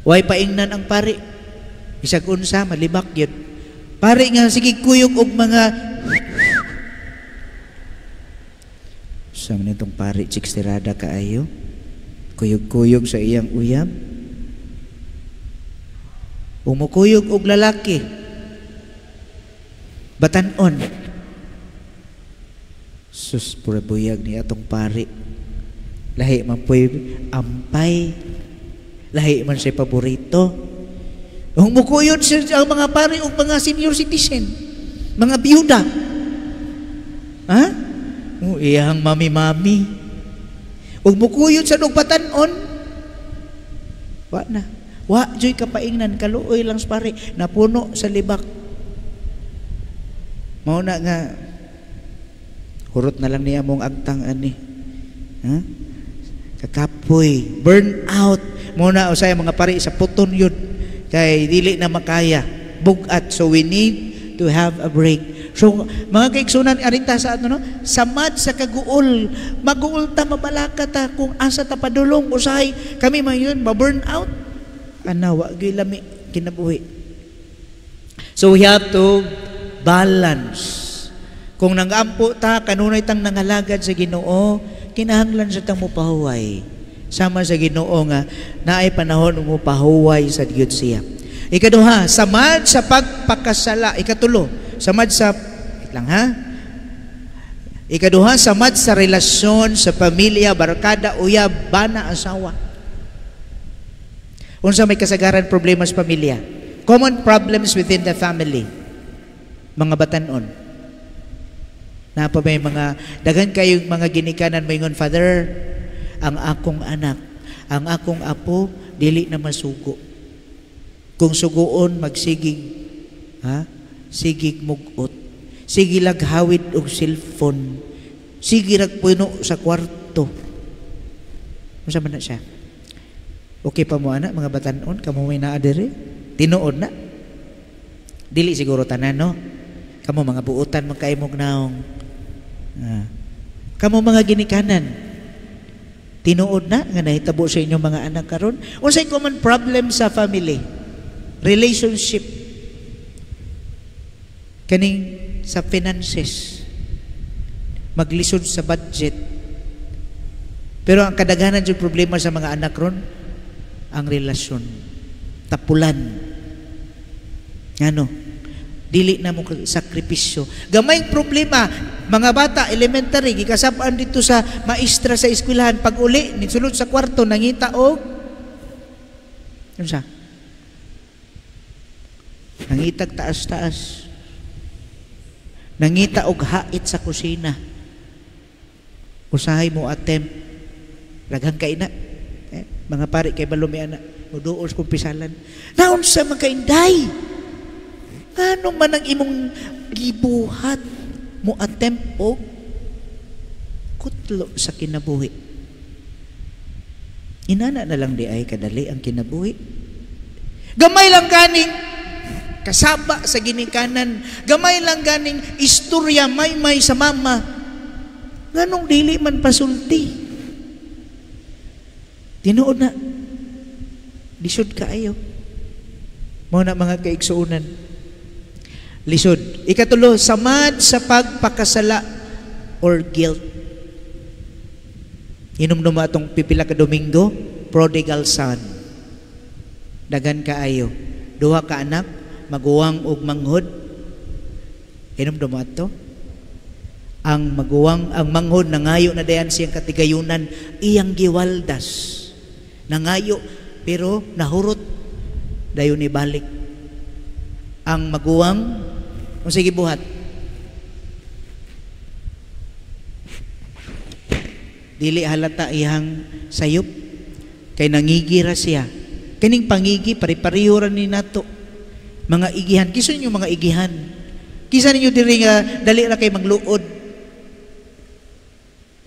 Way paingnan ang pari. Bisag unsa malibak gyud. Pari nga sige kuyog og mga sa man itong pari chicks tirada kaayo. Kuyog-kuyog sa iyang uyab. Umukuyog og lalaki. Batan-on. Sus, pura buyag ni atong pari. Lahi man po'y ampay. Lahi man siya paborito. Umukuyod siya ang mga pari og mga senior citizen, mga biyuda. Ha? O, iyang mami-mami. Ug mukuyod sa og batan-on. Wa na. Wa joy kapaingnan, kaluoy lang sa pari, napuno sa libak. Mao na nga hurot na lang niya mong agtang ani. Ha? Kakapoy, burn out. Mao na usay mga pari sa puton yun. Kay dili na makaya, bugat. So we need to have a break. So mga kaigsunan, arinta sa ano no? Samad sa kaguol, maguol ta, mabalaka ta kung asa ta padulong usahay kami man yun, ma-burn out. Ana wa gyud lami kinabuhi. So we have to balance. Kung nangampo ta kanunay tang nangalagad sa Ginoo, kinahanglan sa tang mopahuway. Sama sa Ginoo nga naay panahon mo pahuway sa Dios siya. Ikaduha, samad sa pagpakasala. Ikatulo, samad sa lang ha. Ikaduha, samad sa relasyon sa pamilya, barkada, uyab, bana, asawa. Unsa may kasagaran problema sa pamilya? Common problems within the family. Mga batan-on. Napa may mga daghan kayong mga ginikanan moingon, Father, ang akong anak, ang akong apo dili na masugo. Kung suguon magsigig, ha? Sigig mugot. Sige laghawid og cellphone. Sige rag puno sa kwarto. Unsa man na siya? Okay pa mo ana mga batan-on, kamo may naa diri? Tinuod na. Dili siguro tanan no. Kamo mga buotan man kay mog naong. Ah. Kamo mga ginikanan. Tinuod na nga nahitabo sa inyong mga anak karon. Unsay common problem sa family? Relationship. Kaning sa finances. Maglisod sa budget. Pero ang kadaghanan yung problema sa mga anak ron, ang relasyon. Tapulan. Ano? Dili na mo sakripisyo. Gamay problema, mga bata, elementary, gikasab-an dito sa maestra sa eskwelahan, pag uli, nisulod sa kwarto, nangita og unsa? Nangitag taas-taas. Nangita og hait sa kusina. Usahay mo attempt. Daghang kaina. Eh, mga pari kay balumi ana, muduol sa kumpisalan. Naunsa man kainday? Ngano man ang imong gibuhat mo attempt og kutlo sa kinabuhi? Inana na lang di ay kadali ang kinabuhi. Gamay lang ganing kasaba sa ginikanan, gamay lang ganing istorya maymay sa mama. Nganong dili man pasulti? Tinuod na lisod kaayo. Mao na mga kaigsuonan. Lisod. Ikatulo, samad sa pagpakasala or guilt. Hinumdum atong pipila ka Domingo, prodigal son. Dagan kaayo. Duha ka anak, maguwang ug manghod. Hinumdum ato. Ang maguwang, ang manghod nangayo na dayan siyang katigayunan, iyang giwaldas. Nangayo pero nahurot. Dayon ibalik. Ang maguwang, unsay gibuhat? Dili halata iyang sayop kay nangigi ra siya. Kaning pangigi pare-pareho ra ni nato. Mga igihan, kinsa ninyo mga igihan? Kinsa ninyo diri nga dali ra kay mangluod?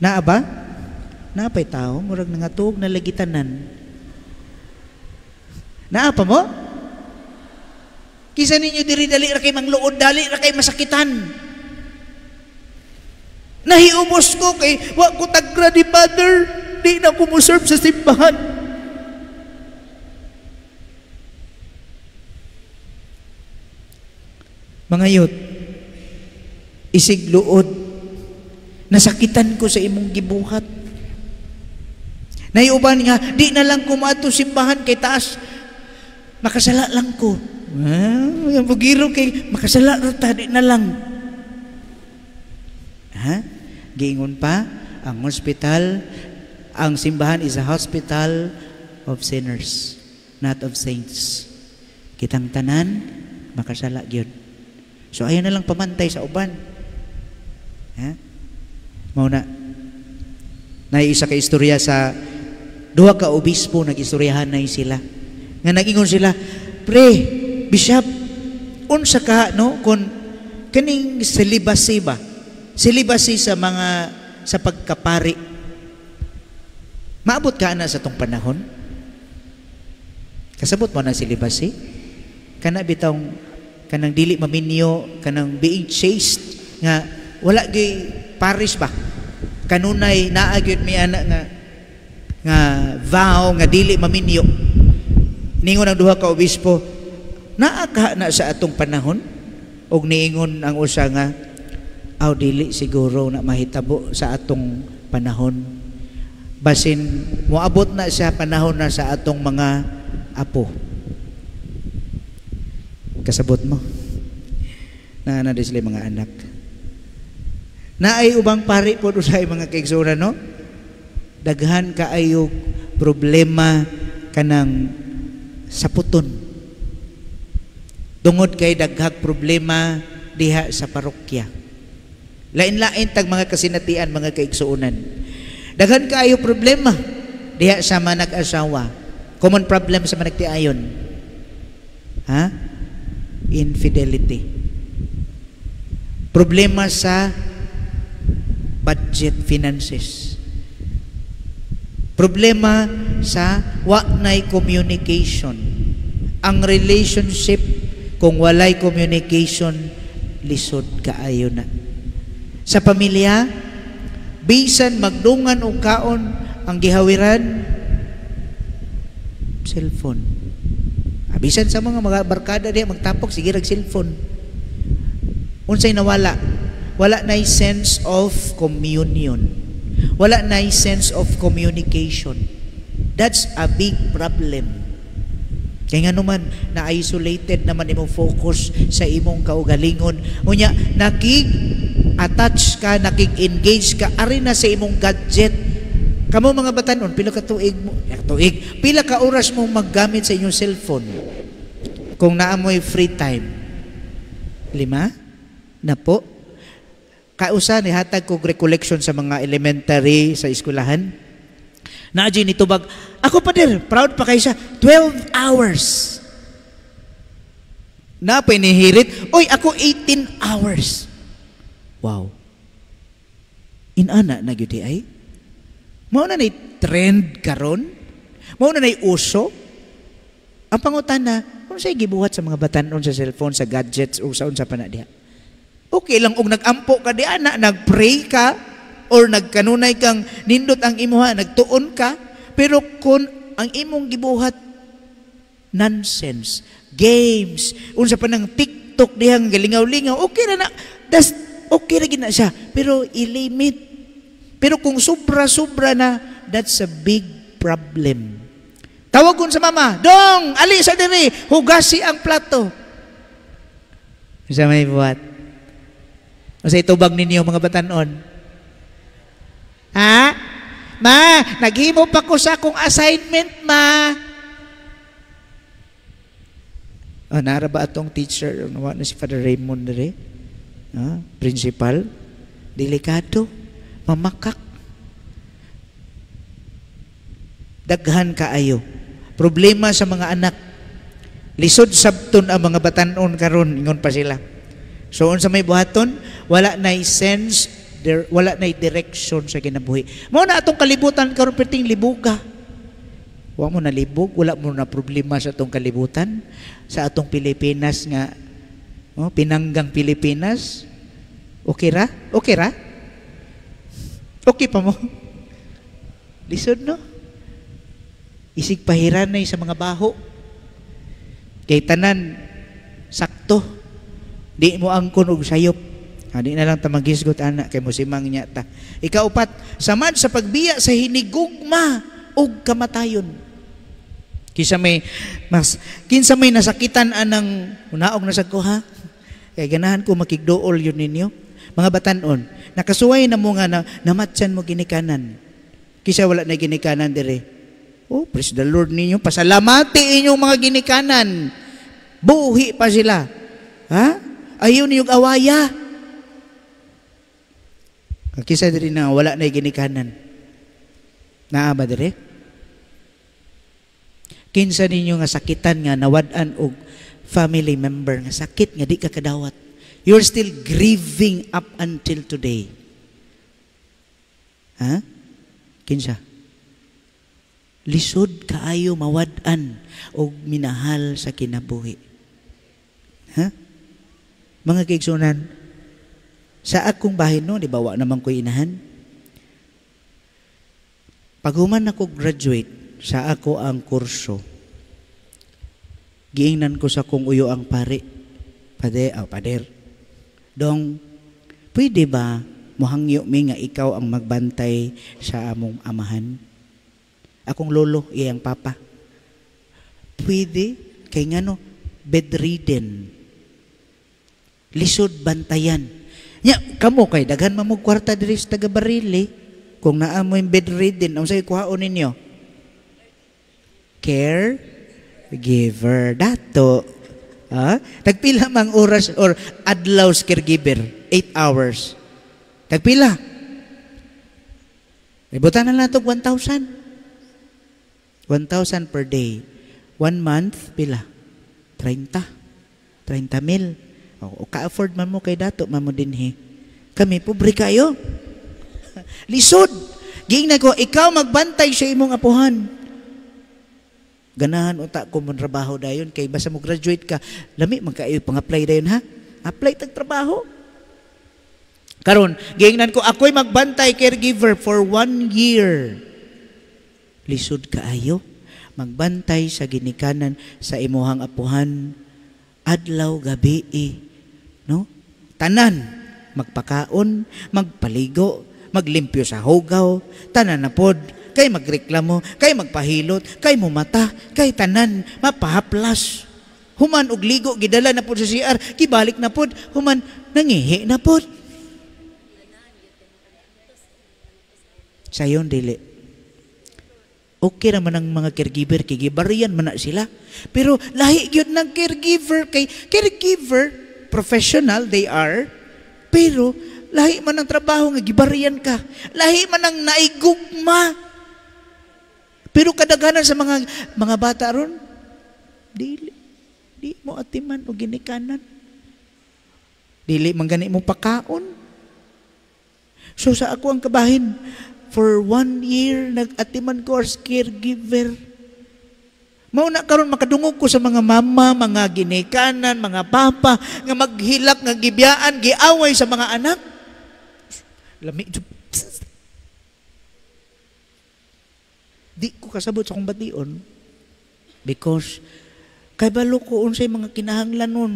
Naa ba? Naa pay tawo murag nangatuog na lagi tanan. Naa pa mo? Kinsa ninyo diri dali ra kay mangluod, dali ra kay masakitan? Nahiubos ko kay wa ko tagra ni Father, di na ko mo-serve sa simbahan. Mga youth, isig luod, nasakitan ko sa imong gibuhat. Naiuban nga, di na lang ko maadto simbahan kay taas, makasala lang ko. Ah, bugiro kay makasala ra ta, di na lang. Ha? Giingon pa, ang hospital, ang simbahan is a hospital of sinners, not of saints. Kitang tanan, makasala gyud. So ayaw na lang pamantay sa uban. Ha? Mao na. Naay isa ka istorya sa duha ka obispo, nag-istoryahan na sila. Nga nag-ingon sila, "Pre, bishop, unsa ka no kun kaning celibacy ba? Celibacy sa mga sa pagkapari. Maabot ka na sa tong panahon?" Kasabot mo na celibacy? Kana bitawng kanang dili maminyo, kanang being chaste nga wala gyud parish ba? Kanunay naa gyud mi ana nga nga vow nga dili maminyo. Ningon ang duha ka obispo, naa ka na sa atong panahon? Og niingon ang usa nga, aw dili siguro na mahitabo sa atong panahon. Basin moabot na sa panahon na sa atong mga apo. Kasabot mo. Na na sila mga anak. Naay ubang pari po usahay mga kaigsuonan, no? Daghan kaayo problema kanang saputon. Tungod kay daghang problema diha sa parokya. Lain-lain tag mga kasinatian mga kaigsuonan. Daghan kaayo problema diha sa manag-asawa. Common problem sa managtiayon. Ha? Infidelity. Problema sa budget finances. Problema sa wa nay communication. Ang relationship kung walay communication, lisod kaayo na. Sa pamilya, bisan magdungan og kaon, ang gihawiran cellphone. Bisan sa mga barkada diha magtapok sige rag cellphone. Unsay nawala? Wala nay sense of communion. Wala nay sense of communication. That's a big problem. Kaya nga naman, na-isolated naman imong focus sa imong kaugalingon. Unya, nakig-attach ka, nakig-engage ka, ari na sa imong gadget. Kamo mga batanon, pila ka tuig mo, tuig, pila ka oras mo maggamit sa inyong cellphone? Kung naamoy free time. 5? Na po? Kausa, nihatag kog recollection sa mga elementary sa eskwelahan. Naadyoy nitubag, ako pa din, proud pa kayo siya, 12 hours. Napay nihirit, oy, ako 18 hours. Wow. Inana na gyud ay. Mao na nay trend karon? Mao na nay uso? Ang pangutana, unsay gibuhat sa mga batan-on sa cellphone, sa gadgets o sa unsa pa na diha? Okay lang og nag-ampo ka diha na, nag-pray ka or nagkanunay kang nindot ang imuha, nagtuon ka, pero kung ang imong gibuhat nonsense, games, unsa pa nang TikTok dihang galingaw-lingaw, okay ra na. Das okay ra gid na siya, pero ilimit. Pero kung sobra-sobra na, that's a big problem. Tawagon sa mama, "Dong, ali sa diri, hugasi ang plato." Sa may buhat. Unsay tubag ninyo mga batanon? Ha? Ma, naghimo pa ko sa akong assignment, ma. Ah, nara ba atong teacher? Nawa na si Father Raymond dire? Ah, principal? Delikado. Mamakak. Daghan kaayo. Problema sa mga anak. Lisod sabton ang mga batanon karon, ingon pa sila. So unsa may buhaton, wala nay sense, there, wala nay direction sa kinabuhi. Mao na atong kalibutan karon perting libuga. Wa mo nalibog, wala mo na problema sa atong kalibutan, sa atong Pilipinas nga, oh, pinanggang Pilipinas. Okay ra? Okay ra? Okay pa mo? Lisod, no? Isig pahiranay sa mga baho. Kay tanan sakto. Di mo angkon og sayop. Ha, di na lang ta maghisgot ana kay mosimang niya ta. Ikaupat, samad sa pagbiya sa hinigugma og kamatayon. Kinsa may mas kinsa may nasakitan anang unaog na sad ko, ha. Kay ganahan ko makigduol yun ninyo. Mga batanon, nakasuway na mo nga na, namatyan mo ginikanan. Kinsa wala na ginikanan dire. Oh, praise the Lord ninyo. Pasalamati inyong mga ginikanan. Buhi pa sila. Ha? Ayaw niyong awaya. Kisa diri na wala na ginikanan. Naa ba diri? Kinsa ninyo nga sakitan nga nawad-an og family member nga sakit nga di ka kadawat. You're still grieving up until today. Ha? Kinsa? Lisod kaayo mawad-an og minahal sa kinabuhi. Ha? Mga kaigsunan, sa akong bahin no, di ba wa naman ko'y inahan? Paghuman ako graduate sa ako ang kurso, giingnan ko sa kong uyo ang pare, pade, oh, pader, dong, pwede ba mohangyo mi nga ikaw ang magbantay sa among amahan? Akong lolo, iyang papa. Pwede, kay ngano, bedridden. Lisod bantayan. Nya, kamo kay daghan mamog kwarta diri sa taga Barili. Kung naa mo yung bedridden, unsay kuhaon ninyo? Care giver. Dato. Ha? Tagpila mang oras or adlaw sa caregiver? 8 hours. Tagpila. Ibutan na lang ito 1,000. 1,000 per day. 1 month, pila? 30. 30 mil. O, ka-afford man mo kay dato, man mo dinhi. Kami, pobre kayo. Lisod. Giingnan ko, ikaw magbantay sa imong apuhan. Ganahan unta ko mong trabaho dayon kay basta mo graduate ka, lami man kayo pang-apply dayon, ha? Apply tag trabaho. Karon, giingnan ko, ako'y magbantay caregiver for 1 year. Lisod kaayo magbantay sa ginikanan sa imuhang apuhan adlaw gabi, no? Tanan magpakaon, magpaligo, maglimpyo sa hugaw, tanan na pod, kay magreklamo, kay magpahilot, kay mumata, kay tanan mapahaplas. Human og ligo gidala na pod sa CR, gibalik na pod, human nangihi na pod. Sayon dili. Okay naman ang mga caregiver, kay gibarian man na sila. Pero lahi gyud ng caregiver, kay caregiver, professional they are, pero lahi man ang trabaho nga gibarian ka. Lahi man ang naigugma. Pero kadaghanan sa mga bata ron, dili, di mo atiman o ginikanan. Dili man gani mo pakaon. So sa ako ang kabahin, for 1 year, nag-atiman ko as caregiver. Mauna karon makadungog ko sa mga mama, mga ginikanan, mga papa, nga maghilak, nga gibiyaan, giaway sa mga anak. Lami, di ko kasabot sa akong bation. Because, kay balo ko unsay mga kinahanglan nun.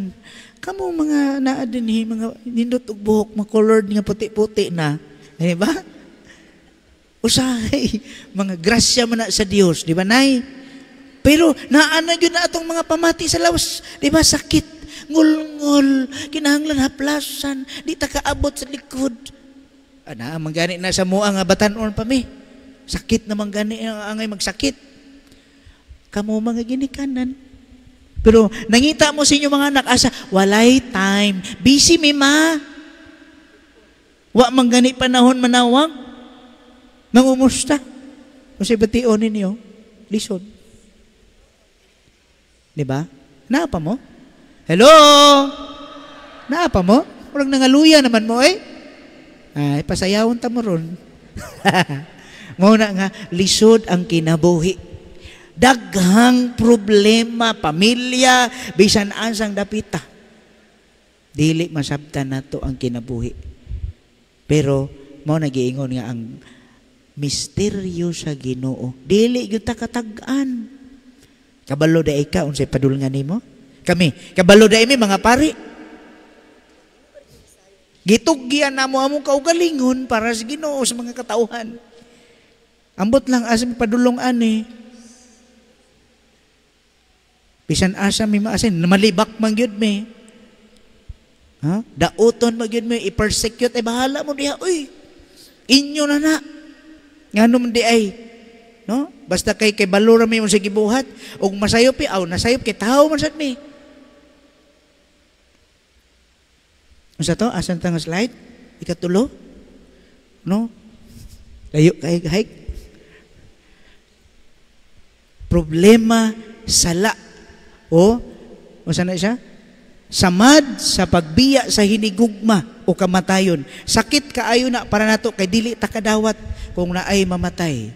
Kamo mga naa dinhi, mga nindot og buhok, mga colored nga puti-puti na. Di ba? Usahay, mga grasya man na sa Dios, di ba, Nay? Pero naa na gyud na atong mga pamati sa lawas, di ba, sakit, ngulngol, kinahanglan haplasan, di ta kaabot sa likod. Ana, manggani na sa mua nga batan-on pa mi. Sakit na manggani ang angay magsakit. Kamo mga ginikanan. Pero nangita mo sa inyong mga anak, asa, walay time. Busy mi, ma. Wa man gani panahon manawag. Mangumusta. Kasi bation ninyo, lisod. Di ba? Naa pa mo? Hello? Naa pa mo? Murag nangaluya naman mo eh. Ay, pasayawon ta mo ron. Mao na nga, lisod ang kinabuhi. Daghang problema, pamilya, bisan asang dapita. Dili masabtan nato ang kinabuhi. Pero mao nagiingon nga ang misteryo sa Ginoo. Dili gyud ta katag-an. Kabalo diay ka unsay padulngan nimo? Kami, kabalo diay mi mga pari. Gitugyan namo among kaugalingon para sa Ginoo sa mga katauhan. Ambot lang asa mi padulong ani. Bisan asa mi maasin, malibak man gyud mi. Ha? Dauton man gyud mi, i-persecute, ay bahala mo diha. Uy, inyo na na. Ngano man di ay, no? Basta kay balura mi mo sa gibuhat, ug masayop aw nasayop kay tawo man sad mi. Unsa to? Asan ta nga slide? Ikatulo? No? Layo kay hike. Problema sala o unsa na siya? Samad sa pagbiya sa hinigugma o kamatayon. Sakit kaayo na para nato kay dili ta kadawat kung naay mamatay.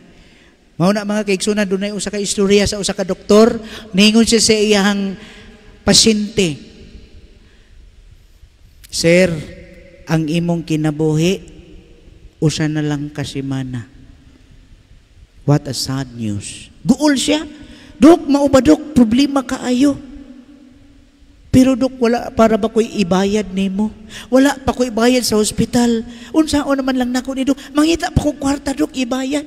Mao na mga kaigsunan, dunay usa ka istorya sa usa ka doktor, ningon siya sa iyahang pasyente. Sir, ang imong kinabuhi usa na lang ka semana. What a sad news. Guol siya. Dok, mao ba dok, problema kaayo. Pero dok, wala para ba ko'y ibayad nimo? Wala pa ko'y ibayad sa ospital. Unsaon naman lang nako ni dok? Mangita pa ko kwarta dok, ibayad.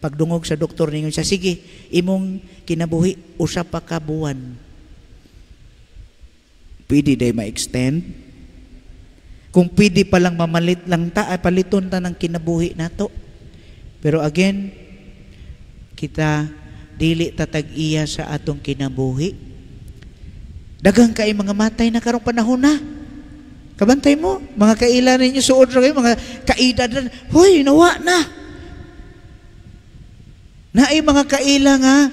Pagdungog sa doktor ningon siya, sige, imong kinabuhi usa pa ka buwan. Pwede day ma-extend? Kung pwede pa lang mamalit lang ta, ay paliton ta ng kinabuhi nato. Pero again, kita dili tatag-iya sa atong kinabuhi. Daghang kay mga matay na karong panahon na. Kabantay mo, mga kaila ninyo, suod ra kayo, mga kaedad na, huy, nawa na. Naay mga kaila nga,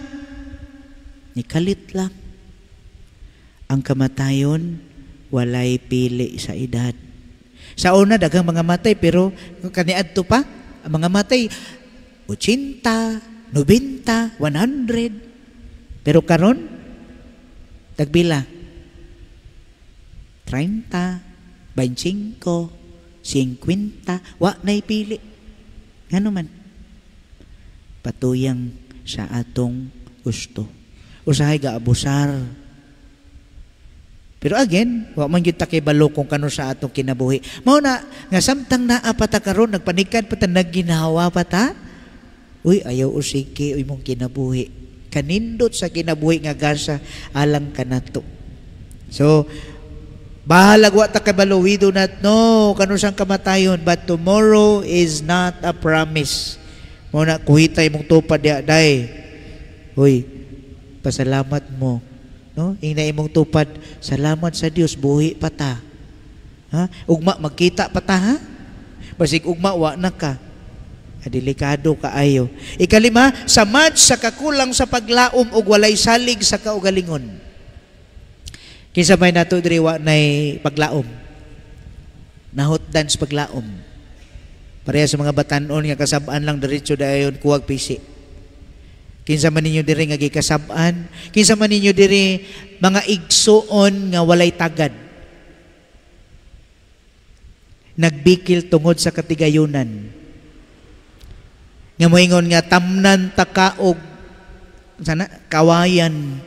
nikalit lang. Ang kamatayon, walay pili sa edad. Sa una, daghang mga matay, pero kaniadto pa, ang mga matay, 80, 90, 100. Pero karon, tagpila? 30, 25, 50, wa na'y pili. Ngano man? Patuyang sa atong gusto. Usahay gaabusar. Pero again, wa man gyud ta kay balo kung kano sa atong kinabuhi. Mao na nga samtang naa pa ta karon, nagpanikad pa ta, nagginhawa pa ta. Uy, ayaw usiki imong kinabuhi. Kanindot sa kinabuhi nga gasa alang kanato. So, bahalag wa ta kabalo, we do not know kanusang kamatayon, but tomorrow is not a promise. Mao na kuhita imong tupad diha day. Uy, pasalamat mo. No? Ingna imong tupad, salamat sa Dios, buhi pa ta. Ha? Ugma magkita pa ta, ha? Basig ugma wa na ka. Delikado kaayo. Ikalima, samad sa kakulang sa paglaom og walay salig sa kaugalingon. Kinsa may nato diri wa nay paglaom? Nahutdan sa paglaom. Pareha sa mga batan-on nga kasab-an lang diretso dayon kuwag pisi. Kinsa man ninyo diri nga gikasab-an, kinsa man ninyo diri mga igsuon nga walay tagad. Nagbikil tungod sa katigayunan. Nga moingon nga tamnan takaog sana kawayan,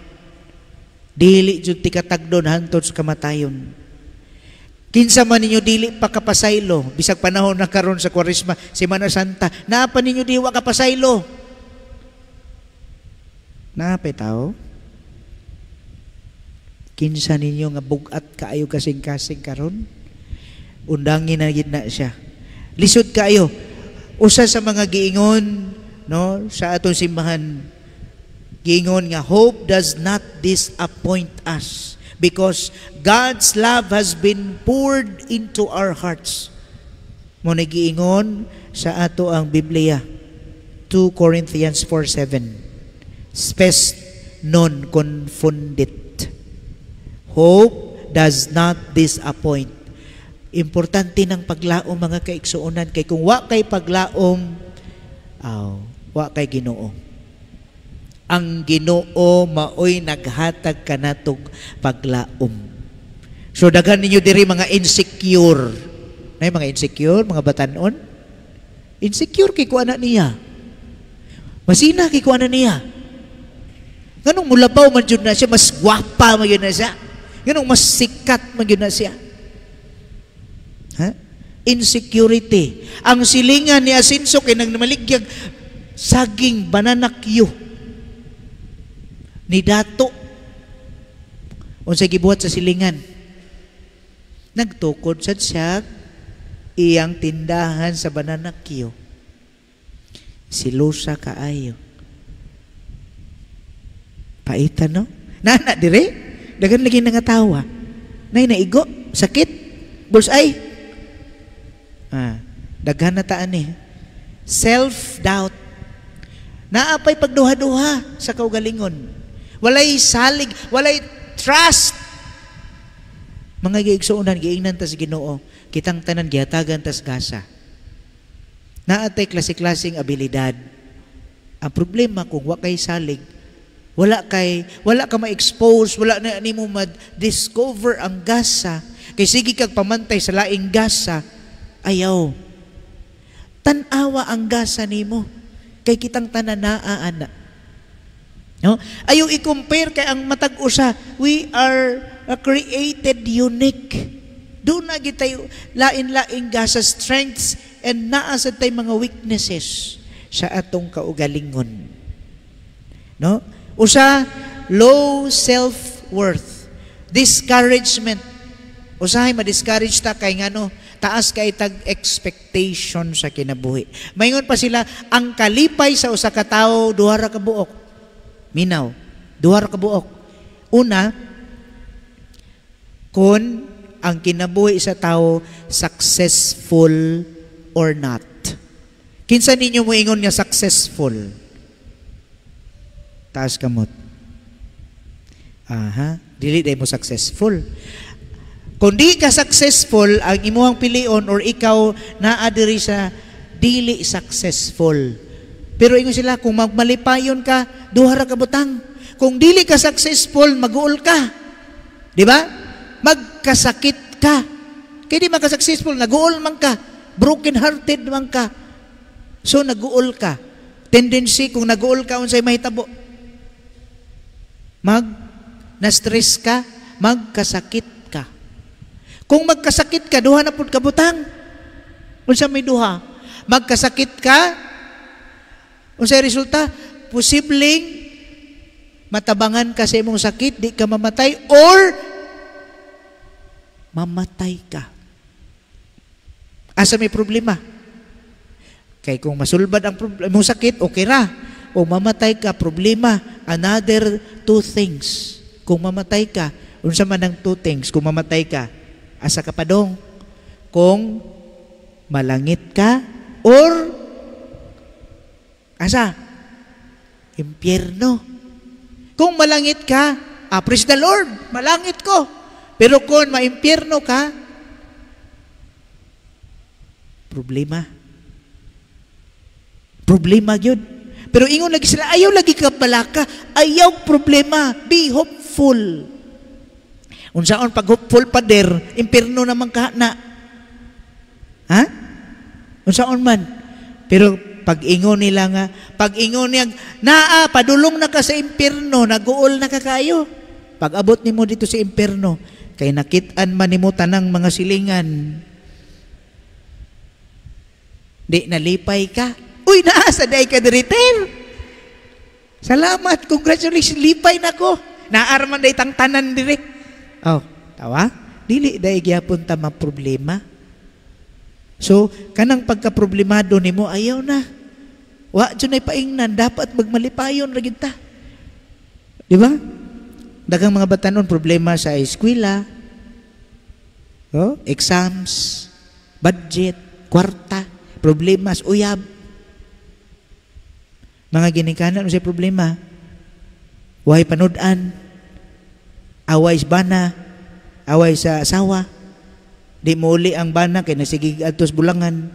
dili jud ti katagdon hantod sa kamatayon. Kinsa man ninyo dili pa kapasaylo, bisag panahon na karon sa Kwaresma, Semana Santa, naa pa ninyo di wa kapasaylo? Naa pa tao? Kinsa ninyo nga bug-at kaayo kasing-kasing karon? Undangin na gid na siya. Lisod kaayo. Usa sa mga giingon, no, sa atong simbahan, Giingon nga hope does not disappoint us because God's love has been poured into our hearts. Mao na giingon sa ato ang Biblia, 2 Corinthians 4:7. Spes non confundit. Hope does not disappoint. Importante ng paglaom, mga kaigsuonan, kay kung wa kay paglaom, aw, wa kay Ginoo. Ang Ginoo maoy naghatag kanatog paglaom. So daghan ninyo diri mga insecure. Nay mga insecure, mga batanon. Insecure kay ko ana niya. Masina kay ko ana niya. Nganong mulabaw man jud na siya, mas gwapa man jud na siya. Nganong mas sikat man jud na siya. Ha? Insecurity. Ang silingan ni Asinso kay nang namaligyag saging, banana cue ni Dato. Unsay gibuhat sa silingan? Nagtukod sad siya iyang tindahan sa banana cue. Silusa kaayo. Paita, no? Nana dire? Daghan lagi nangatawa. Nay naigo, sakit, bullseye. Ah, daghan na taan eh. Self-doubt. Naapay pagduha-duha sa kaugalingon. Walay salig, walay trust. Mga giigsuonan, giingnan tas Ginoo, kitang tanan gihatagan tas gasa. Naatay klase-klaseng abilidad. Ang problema kung wa kay salig, wala ka ma-expose, wala na nimo ma-discover ang gasa. Kay sige kag pamantay sa laing gasa, ayaw. Tan-awa ang gasa nimo. Kay kitang tanan naa ana. No? Ayaw i-compare kay ang matag usa, we are created unique. Duna gitay lain-laing gasa, strengths, and naa sad tay mga weaknesses sa atong kaugalingon. No? Usa, low self-worth, discouragement. Usahay ma-discourage ta kay ngano taas kay tag expectation sa kinabuhi. Maingon pa sila, ang kalipay sa usa ka tawo duha ra ka buok. Minaw, duha ra ka buok. Una, kung ang kinabuhi sa tao successful or not. Kinsa ninyo moingon nga successful? Taas kamot. Aha, dili day mo successful. Kung di ka successful, ang imuhang pilion or ikaw naa diri sa dili successful. Pero ingon sila, kung magmalipayon ka, duha ra ka butang. Kung dili ka successful, maguol ka. Di ba? Magkasakit ka. Kaya di man ka successful, naguol man ka. Broken hearted man ka. So naguol ka. Tendency, kung naguol ka, unsay mahitabo? Mag na-stress ka, magkasakit ka. Kung magkasakit ka, duha na pud ka butang. Unsa may duha? Magkasakit ka, unsay resulta? Posibleng matabangan ka sa imong sakit, di ka mamatay, or mamatay ka. Asa may problema? Kay kung masulbad ang imong sakit, okay ra. O mamatay ka, problema. Another two things. Kung mamatay ka, unsa man ang two things? Kung mamatay ka, asa ka padong? Kung malangit ka or asa? Impyerno. Kung malangit ka, praise the Lord, malangit ko. Pero kung maimpyerno ka, problema. Problema yun. Pero ingon lagi sila, ayaw lagi ka balaka, ayaw problema, be hopeful. Unsaon pag hopeful, pader, impierno naman ka na. Ha? Unsaon man? Pero pag ingon nila nga, pag ingon niya, naa, padulong na ka sa impierno, naguol na ka kayo. Pag abot nimo dito sa impierno, kay nakit-an man nimo tanang mga silingan. Di nalipay ka. Uy, naa sa day ka diri, ter. Salamat, congratulations, lipay na ko. Naarman day tang tanan diri. Oh, tawa? Dili day gyapon ta maproblema. So, kanang pagkaproblemado nimo, ayaw na. Wa jud nay paingnan, dapat magmalipayon ra gyud ta. Di ba? Daghang mga batanon problema sa eskwela, oh, exams, budget, kwarta, problema sa uyab. Mga ginikanan unsay problema? Way panud-an, away sa bana, away sa asawa. Di mouli ang bana kay nasigig adto sa bulangan.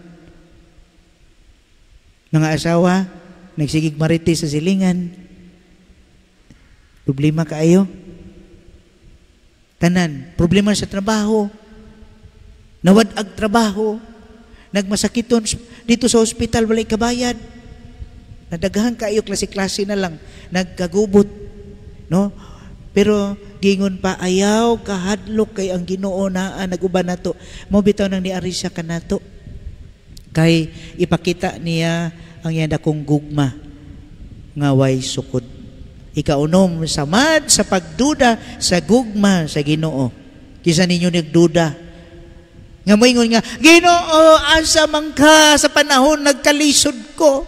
Mga asawa, nagsigig marites sa silingan. Problema kaayo. Tanan, problema sa trabaho. Nawad-ag trabaho. Nagmasakiton dito sa ospital, walay kabayad. Nadaghan kaayo, klase-klase na lang nagkagubot, no? Pero gingon pa, ayaw kahadlok kay ang Ginoo naa naguban nato. Mo bitaw nang niari siya kanato. Kay ipakita niya ang iyang dakong gugma nga way sukod. Ikaunom, samad sa pagduda sa gugma sa Ginoo. Kisa ninyo nagduda nga moingon nga, "Ginoo, asa man ka sa panahon nagkalisod ko,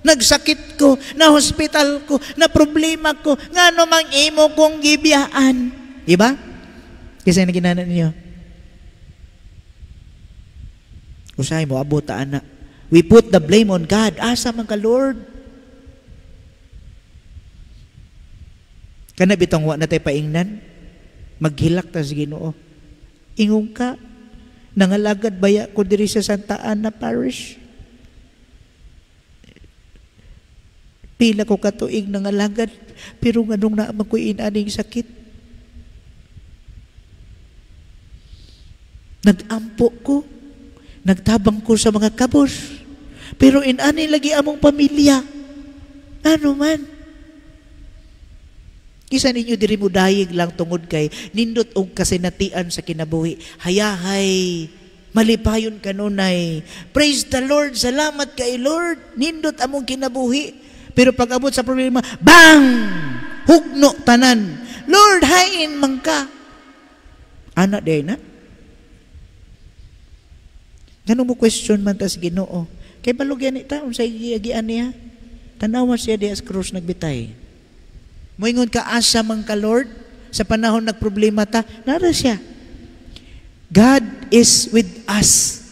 nagsakit ko, na hospital ko, na problema ko, ngano mang imo kong gibiyaan?" Diba? Kisa na ginana ninyo. Usahay mo, abot ta ana. We put the blame on God. Asa man ka, Lord? Kana bitong wa na tay paingnan, maghilak ta sa Ginoo. Ingong ka, nangalagad baya ko diri sa Santa Ana Parish. Pila ko katuig nangalagad, pero nganong naa man ko'y inaning sakit. Nag-ampo ko, nagtabang ko sa mga kabos, pero inani lagi among pamilya. Ano man? Kisa ninyo diri mo dayeg lang tungod kay nindot og kasinatian sa kinabuhi. Hayahay, malipayon kanunay. Praise the Lord, salamat kay Lord. Nindot among kinabuhi. Pero pag abot sa problema, bang! Hugno tanan. Lord, hain man ka. Ana day na. Ngano mo question man ta sa Ginoo? Kay balugyan ni ta unsay giagian niya? Tanawa siya diha sa krus nagbitay. Moingon ka, asa man ka, Lord? Sa panahon nagproblema ta, nara siya. God is with us.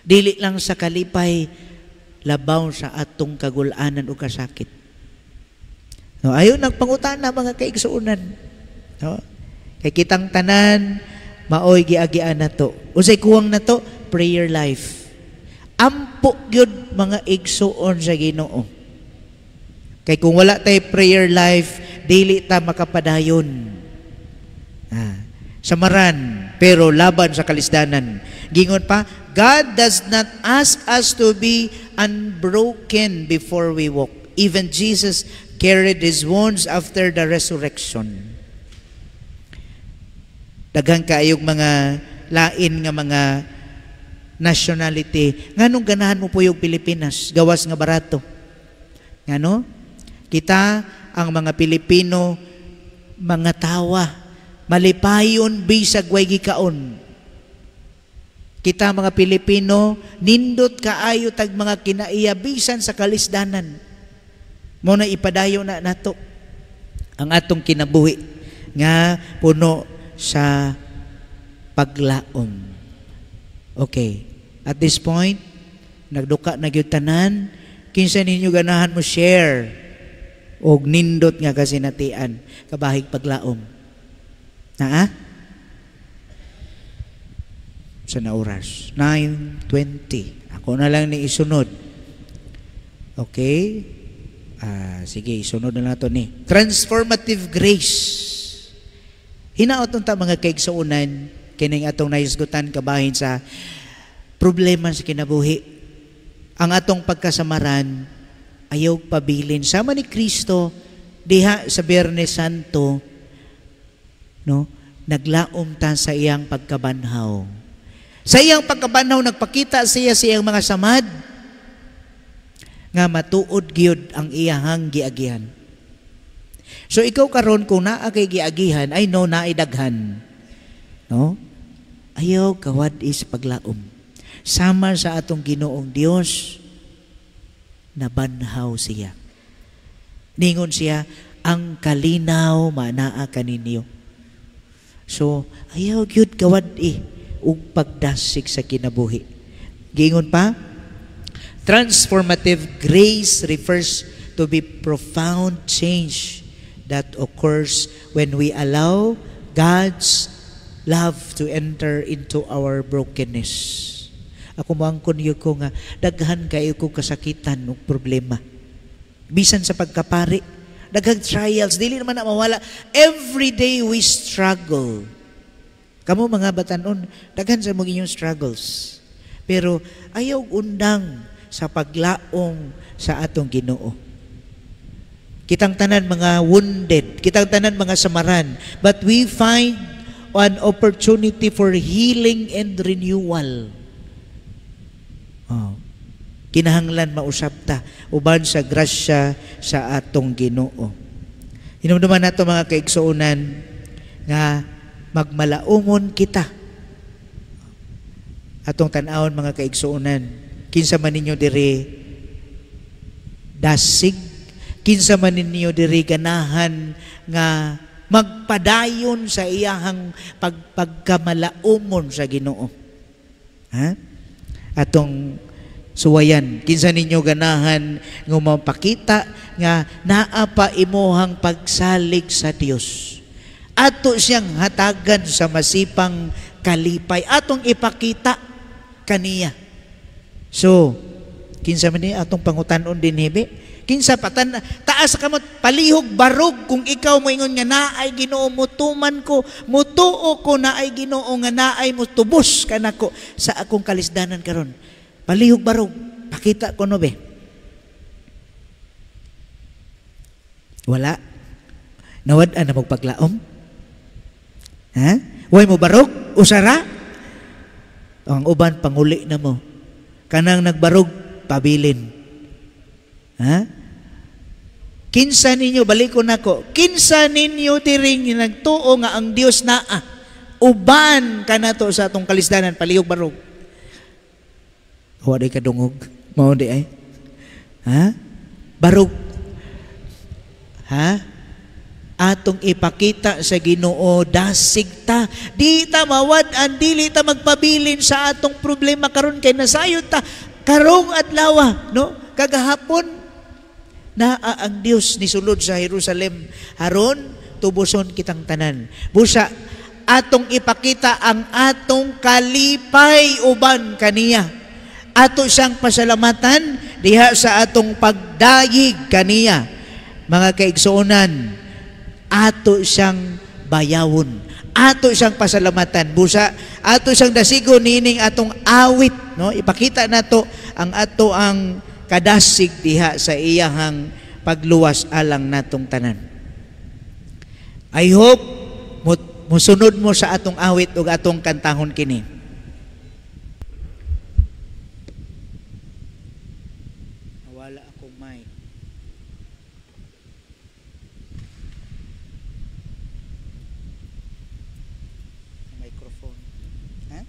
Dili lang sa kalipay, labaw sa atong kagulanan o kasakit. No, ayon nagpangutana mga kaigsuonan. No? Kay kitang tanan, maoy giagian nato. Unsay kuwang nato? Prayer life. Ampo gyud mga igsuon sa Ginoo. Kay kung wala tay prayer life, dili ta makapadayon. Samaran, pero laban sa kalisdanan. Gingon pa, God does not ask us to be unbroken before we walk. Even Jesus carried his wounds after the resurrection. Daghang kaayog mga lain nga mga nationality. Nganong ganahan mo po yung Pilipinas? Gawas nga barato. Ngano? Kita, ang mga Pilipino, mga tawa, malipayon bisag way gikaon. Kita mga Pilipino, nindot kaayo tag mga kinaiya bisan sa kalisdanan. Mo na ipadayo na nato ang atong kinabuhi nga puno sa paglaom. Okay. At this point, nagduka na gyud tanan, kinsa ninyo ganahan mo share og nindot nga kasinatian kabahig paglaom. Naa? Sa na oras? 9:20. Ako na lang ni isunod. Okay? Sige, isunod na lang ito ni. Transformative grace. Hinaot unta mga kaigsuonan kining atong nahisgutan kabahin sa problema sa kinabuhi. Ang atong pagkasamaran ayaw pabilin. Sama ni Kristo diha sa Biyernes Santo, no, naglaom ta sa iyang pagkabanhaw. Sa iyang pagkabanhaw nagpakita siya sa iyang mga samad nga matuod gyud ang iyahang giagihan. So ikaw karon kung naa kay giagihan, I know naay daghan. No? Ayaw kawad is paglaom. Sama sa atong Ginoong Dios, nabanhaw siya. Ningon siya, Ang kalinaw manaa kaninyo. So, ayaw gyud kawad-i ug pagdasig sa kinabuhi. Giingon pa, transformative grace refers to be profound change that occurs when we allow God's love to enter into our brokenness. Ako moangkon gyud ko nga daghan kayo ko kasakitan ug problema. Bisan sa pagkapari, daghang trials, dili naman na mawala. Every day we struggle. Kamo mga batanon, daghan sa mga inyong struggles. Pero ayaw undang sa paglaong sa atong Ginoo. Kitang tanan mga wounded, kitang tanan mga samaran, but we find an opportunity for healing and renewal. Oh. Kinahanglan mausab ta uban sa grasya sa atong Ginoo. Hinumduman nato mga kaigsuonan nga magmalaumon kita. Atong tan-awon mga kaigsuonan, kinsa man ninyo diri dasig, kinsa man ninyo diri ganahan nga magpadayon sa iyahang pagkamalaumon sa Ginoo. Ha? Atong suwayan, kinsa ninyo ganahan nga mapakita nga naa pa imuhang pagsalig sa Dios. Ato siyang hatagan sa masipang kalipay, atong ipakita kaniya. So, kinsa man ni atong pangutan-on dinhi be? Kinsa patan taas kamot palihog barog kung ikaw moingon nga naay Ginoo, mutuman ko, mutuo ko naay Ginoo nga naay mutubos kanako sa akong kalisdanan karon. Palihog barog, pakita ko no be. Wala. Nawad-an na magpaglaom? Ha? Way mo barog? Usara? Ang uban panguli na mo. Kanang nagbarog, pabilin. Ha? Kinsa ninyo, balikon nako, kinsa ninyo diring nagtuo nga ang Dios naa, uban kanato sa atong kalisdanan, palihog barog. Wa di kadungog, mao di ay. Ha? Barog. Ha? Atong ipakita sa Ginoo, dasig ta, di ta mawad-an, dili ta magpabilin sa atong problema karon kay nasayod ta karong adlaw, no? Kagahapon naa ang Dios nisulod sa Jerusalem haron tubuson kitang tanan. Busa atong ipakita ang atong kalipay uban kaniya. Ato siyang pasalamatan diha sa atong pagdayig kaniya. Mga kaigsuonan, ato siyang bayawon, ato siyang pasalamatan. Busa ato siyang dasigon niining atong awit, no? Ipakita nato ang ato ang kadasig diha sa iyahang pagluwas alang natong tanan. I hope musunod mo sa atong awit ug atong kantahon kini. Wala akong mic. Microphone. Ha?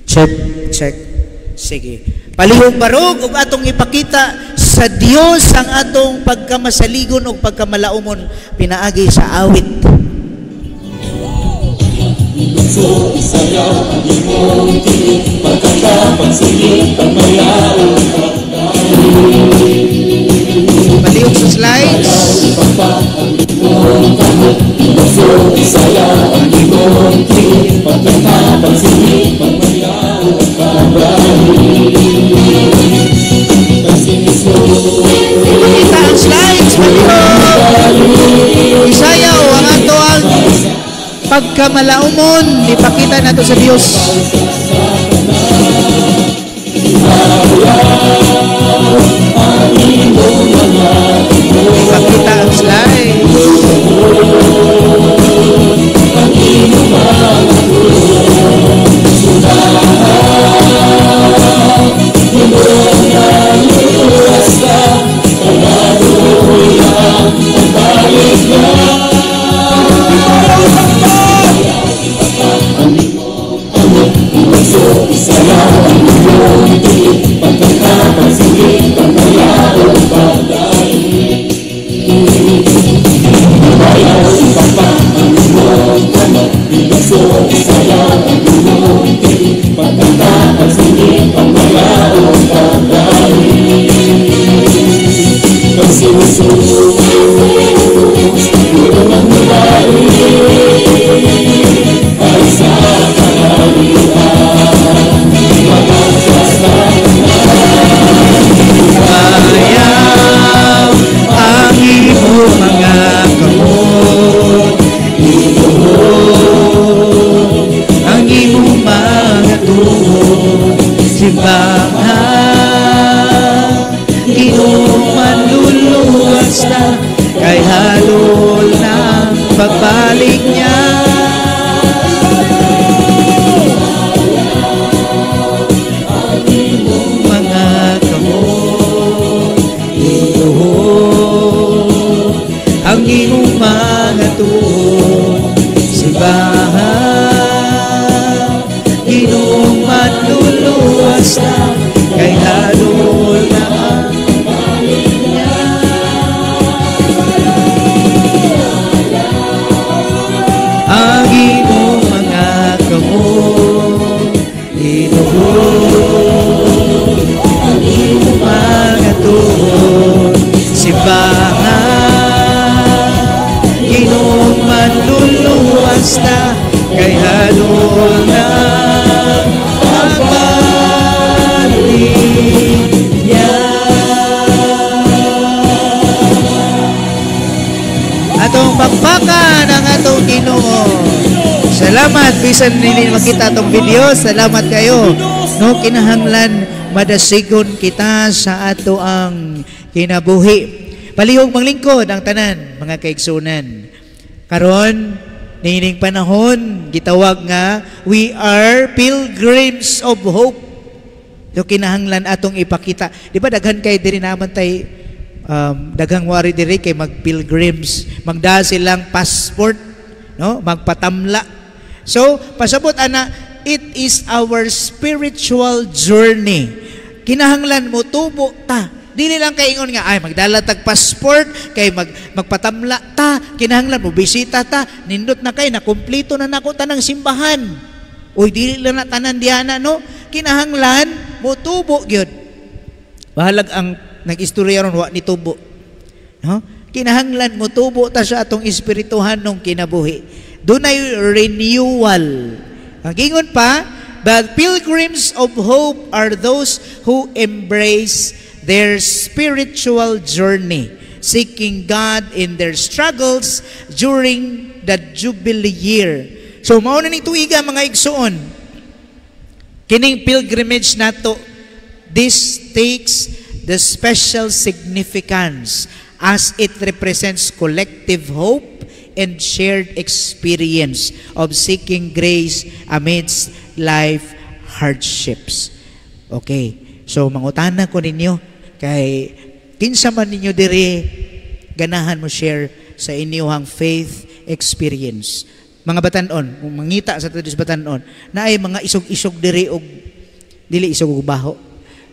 Check, check. Sige. Palihog barog ug atong ipakita sa Dios ang atong pagkamasaligon ug pagkamalaumon pinaagi sa awit. So isayaw ang imong tiil, pagkakapagsilip ang mayaon. Palihog sa slides. So isayaw ang imong tiil, pagkakapagsilip ang mayaon. Pakita ang slides, palihog. Isayaw ang ato ang pagkamalaumon, ipakita nato sa Dios. Ipakita ang slides. Pagkakapagsilip Simbahan, Ginoong manluluwas na, kay hadol na ang niya. Ang imong mga kamot, Ginoo, ang imong mga tuhod, simbahan, Ginoong manluluwas na, kay hadol na ang balik niya. Atong pakpakan ang atong Ginoo. Salamat bisan nili makita atong video. Salamat kayo. No, kinahanglan madasigon kita sa ato ang kinabuhi. Palihog manglingkod ang tanan mga kaigsunan. Karon niining panahon gitawag nga we are pilgrims of hope. So kinahanglan atong ipakita. Di ba daghan kay diri naman tay daghang wari diri kay mag-pilgrims, magda silang passport, no? Magpatamla. So pasabot ana, it is our spiritual journey. Kinahanglan mo tubo ta. Dili lang kay ingon nga ay magdala tag passport kay magpatamla ta, kinahanglan mo bisita ta, nindot na kay na kumpleto na nako tanang simbahan. Uy, dili lang na tanan diana, no? Kinahanglan mo tubo gyud. Bahalag ang nag-istorya ron wa ni tubo. No? Kinahanglan mo tubo ta sa atong espirituhan nung kinabuhi. Dunay renewal. Ang gingon pa, but pilgrims of hope are those who embrace their spiritual journey, seeking God in their struggles during the Jubilee year. So mao na ning tuiga mga igsoon. Kining pilgrimage nato, this takes the special significance as it represents collective hope and shared experience of seeking grace amidst life hardships. Okay. So mangutana ko ninyo kay kinsa man ninyo diri ganahan mo share sa inyong faith experience. Mga batan-on, kung mangita sa tudis batan-on, naay mga isog-isog diri og dili isog og baho.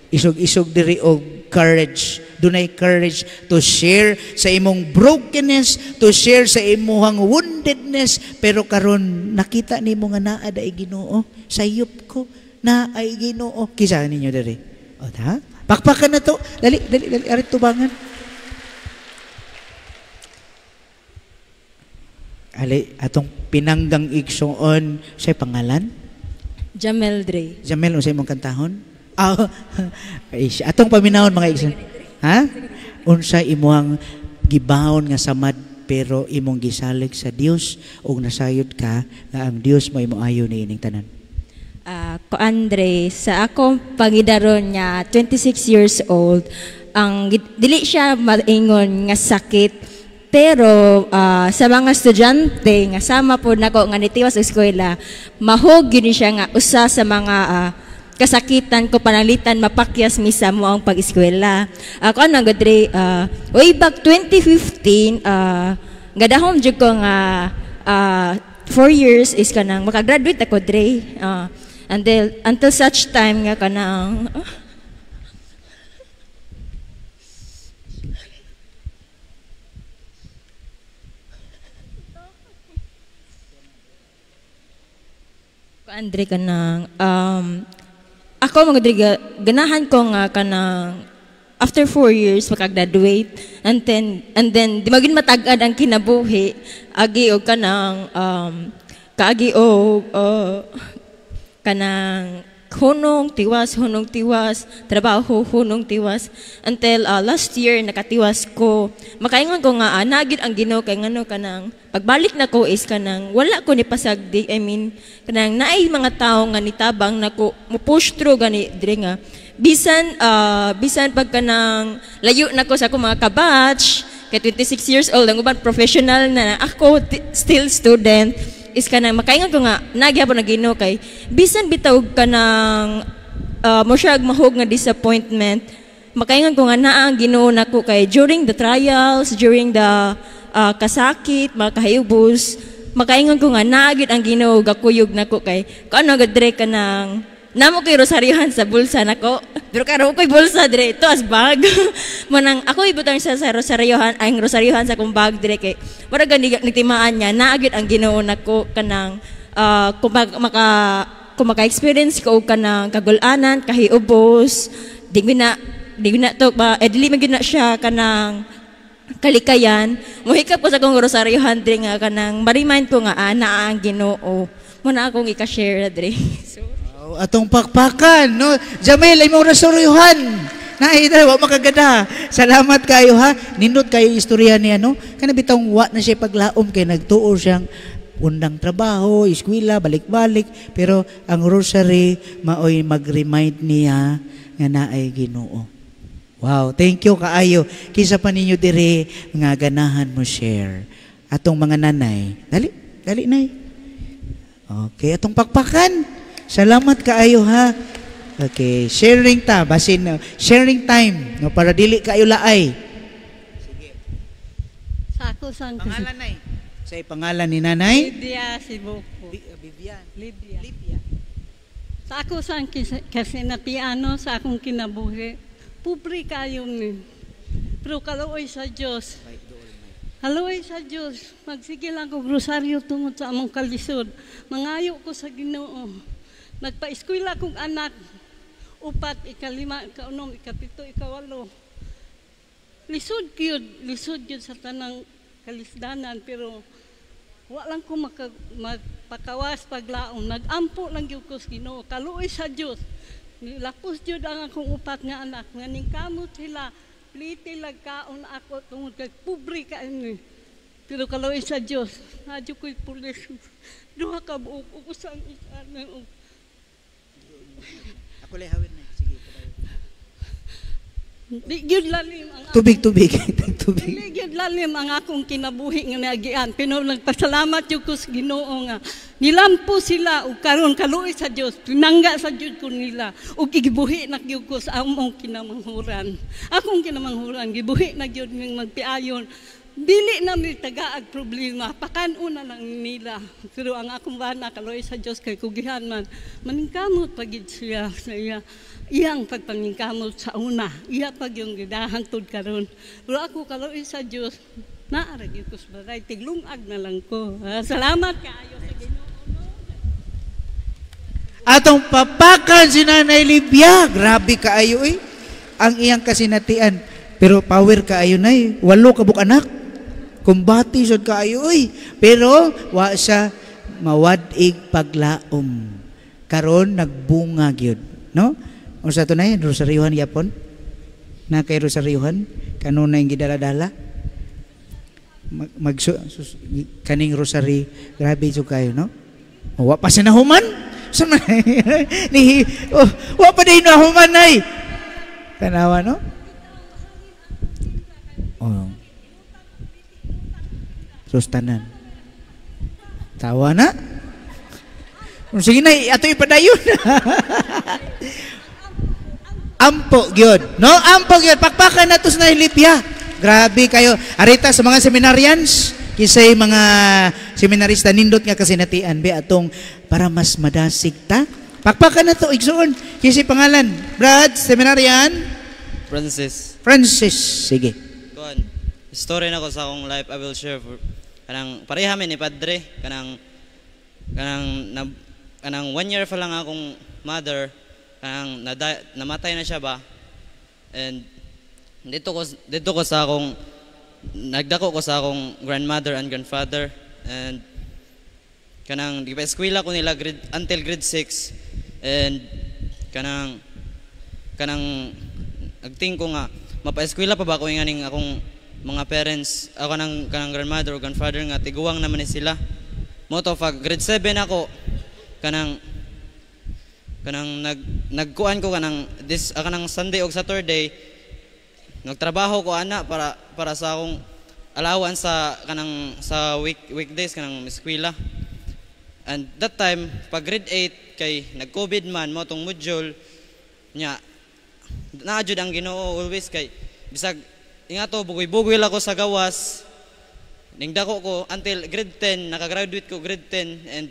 Isog-isog diri og courage. Dunay courage to share sa imong brokenness, to share sa imong woundedness, pero karon nakita nimo nga naa daay Ginoo, sayop ko naay Ginoo. Kinsa ninyo diri? O ta? Pakpakan na to. Dali, dali, dali, arit tubangan. Ali, atong pinanggang igsoon, say pangalan? Jamel Dre. Jamel, unsay imong kantahon? Ah, atong paminahon mga igsoon. Ha? Unsa imong gibawon nga samad pero imong gisalig sa Dios ug nasayod ka nga ang Dios mo imo ayo niining tanan. Ko Andre, sa akong pangidaron nga 26 years old, ang dili siya maingon nga sakit, pero sa mga estudyante nga sama po nako nga nitiwas sa eskwela, mahog gyud siya nga usa sa mga kasakitan ko panalitan mapakyas misa mo ang pag-eskwela. Ako ano Andre, way back 2015, gadahom jud ko nga 4 years is kanang makagraduate ako Dre. Until such time nga kanang Andre kanang ako mga Dre, ganahan ko nga kanang after 4 years makagraduate, and then di magin matag-ad ang kinabuhi, agi og kanang kaagi og kanang hunong tiwas, trabaho hunong tiwas, until last year nakatiwas ko. Makaingon ko nga nagid ang Ginoo kay ngano kanang pagbalik nako is kanang wala ko ni pasagdi. I mean kanang naay mga tawo nga nitabang nako mo push through gani dire nga bisan bisan pag kanang layo nako sa akong mga kabatch kay 26 years old ang uban professional na ako still student is kanang makaingon ko nga nagyapon na Ginoo kay bisan bitaw kanang mo siya mahog nga disappointment, makaingon ko nga naa ang Ginoo nako kay during the trials, during the kasakit, mga kahibos, Makaingon ko nga naa gyud ang Ginoo gakuyog nako kay kuno gud dire kanang namo koy rosaryohan sa bulsa nako. Pero karon koy bulsa dire to as bag. Mo nang ako ibutang siya sa rosaryohan, ang rosaryohan sa akong bag dire kay mura gani nagtimaan niya naa gyud ang Ginoo nako kanang kung maka kung maka-experience ko og kanang kagulanan, kahiubos, di na to ba eh, dili man gyud na siya kanang kalikayan, muhikap ko sa akong rosaryohan dire nga kanang ma-remind ko nga naa ang Ginoo. Mo na akong ika-share dire. So, Oh, atong pakpakan, no? Jamil, ay mong rosaryuhan. Naay wa makagada. Salamat kayo ha. Nindot kayo istorya niya, no? Kana bitong wa na siya paglaom kay nagtuo siyang undang trabaho, eskwela, balik-balik, pero ang rosary maoy mag-remind niya nga naay Ginoo. Wow, thank you kaayo. Kinsa pa ninyo dire nga ganahan mo share? Atong mga nanay. Dali, dali nay. Okay, atong pakpakan. Salamat kaayo ha. Okay, sharing ta, basin sharing time, no, para dili kayo laay. Sa ako sang Pangalan nay. Sa pangalan ni nanay? Lydia Sibuko. Vivian. Lydia. Lydia. Sa ako sang kasinatiano sa akong kinabuhi. Pobre kayo ni. Pero kaluoy sa Dios. Kaluoy sa Dios. Magsige lang ko rosaryo tungod sa among kalisod. Mangayo ko sa Ginoo. Nagpa-eskwela kong anak. Upat, ikalima, ikaunom, ikapito, ikawalo. Lisod gyud sa tanang kalisdanan, pero wa lang ko magpakawas paglaom. Nagampo lang gyud ko sa Ginoo. Kaluoy sa Dios. Nilapos gyud ang akong upat nga anak nga ningkamot sila. Plite lagkaon ako tungod kay pobre ka ni. Pero kaluoy sa Dios, nadyo ko'y pulis. Duha ka buok ug usang isa na Ako lay hawin na. Sige. Di gyud lalim ang Tubig, tubig. Tubig. Dili gyud lalim ang akong kinabuhi nga naagian. Pero nagpasalamat gyud ko sa Ginoo nga nilampo sila ug karon kaluoy sa Dios. Pinangga sa jud ko nila ug gibuhi na gyud ko sa among kinamanghuran. Akong kinamanghuran gibuhi na gyud ning magpiayon. Dili na mi tagaag problema, pakan-on na lang nila. Pero ang akong bana kaluoy sa Dios kay kugihan man, maningkamot pagid siya sa iya iyang pagpangingkamot sa una, iya pag yung gidahangtod karon. Pero ako kaluoy sa Dios, naa ra gyud ko sa balay, tiglungag na lang ko. Ah, salamat kaayo sa Ginoo. No? Atong papakan si Nanay Libya. Grabe kaayo eh. Ang iyang kasinatian. Pero power kaayo nay. Walo ka buok anak. Kumbati sad kaayo oy. Pero wa siya mawad-ig paglaom. Karon nagbunga gyud, no? Unsa to nay? Rosaryuhan yapon? Na kay rosaryuhan kanunay gidala-dala? Mag, kaning rosary, grabe jud kayo, no? Oh, wa pa siya nahuman. Sa man ni oh, wa pa din nahuman nay. Tanawa, no? Oh. Sustanan. Tawa na. Sige na, ato ipadayon. Ampo gyud. No, ampo gyud. Pakpakan nato sa Libya. Grabe kayo. Arita sa mga seminarians, kisay mga seminarista nindot nga kasinatian be atong para mas madasig ta. Pakpakan nato igsuon. Kisay pangalan? Brad, seminarian Francis. Francis. Sige. Kuan, story na ko sa akong life I will share for, kanang pareha mi ni padre kanang kanang na, kanang 1 year pa lang akong mother kanang namatay na siya ba, and dito ko sa akong nagdako ko sa akong grandmother and grandfather, and kanang di pa eskwela ko nila grade until grade 6, and kanang kanang nagting ko nga mapa-eskwela pa ba ko nganing akong mga parents ako nang kanang grandmother o grandfather nga tiguang naman ni sila. Mo to pag grade 7 ako kanang kanang nagkuan ko kanang this kanang Sunday og Saturday nagtrabaho ko ana para para sa akong allowance sa kanang sa weekdays kanang eskwela. And that time pag grade 8 kay nag-COVID man mo tong module nya naa jud ang Ginoo always kay bisag ingato bugoy-bugoy lang ko sa gawas. Ning dako ko until grade 10, nakagraduate ko grade 10 and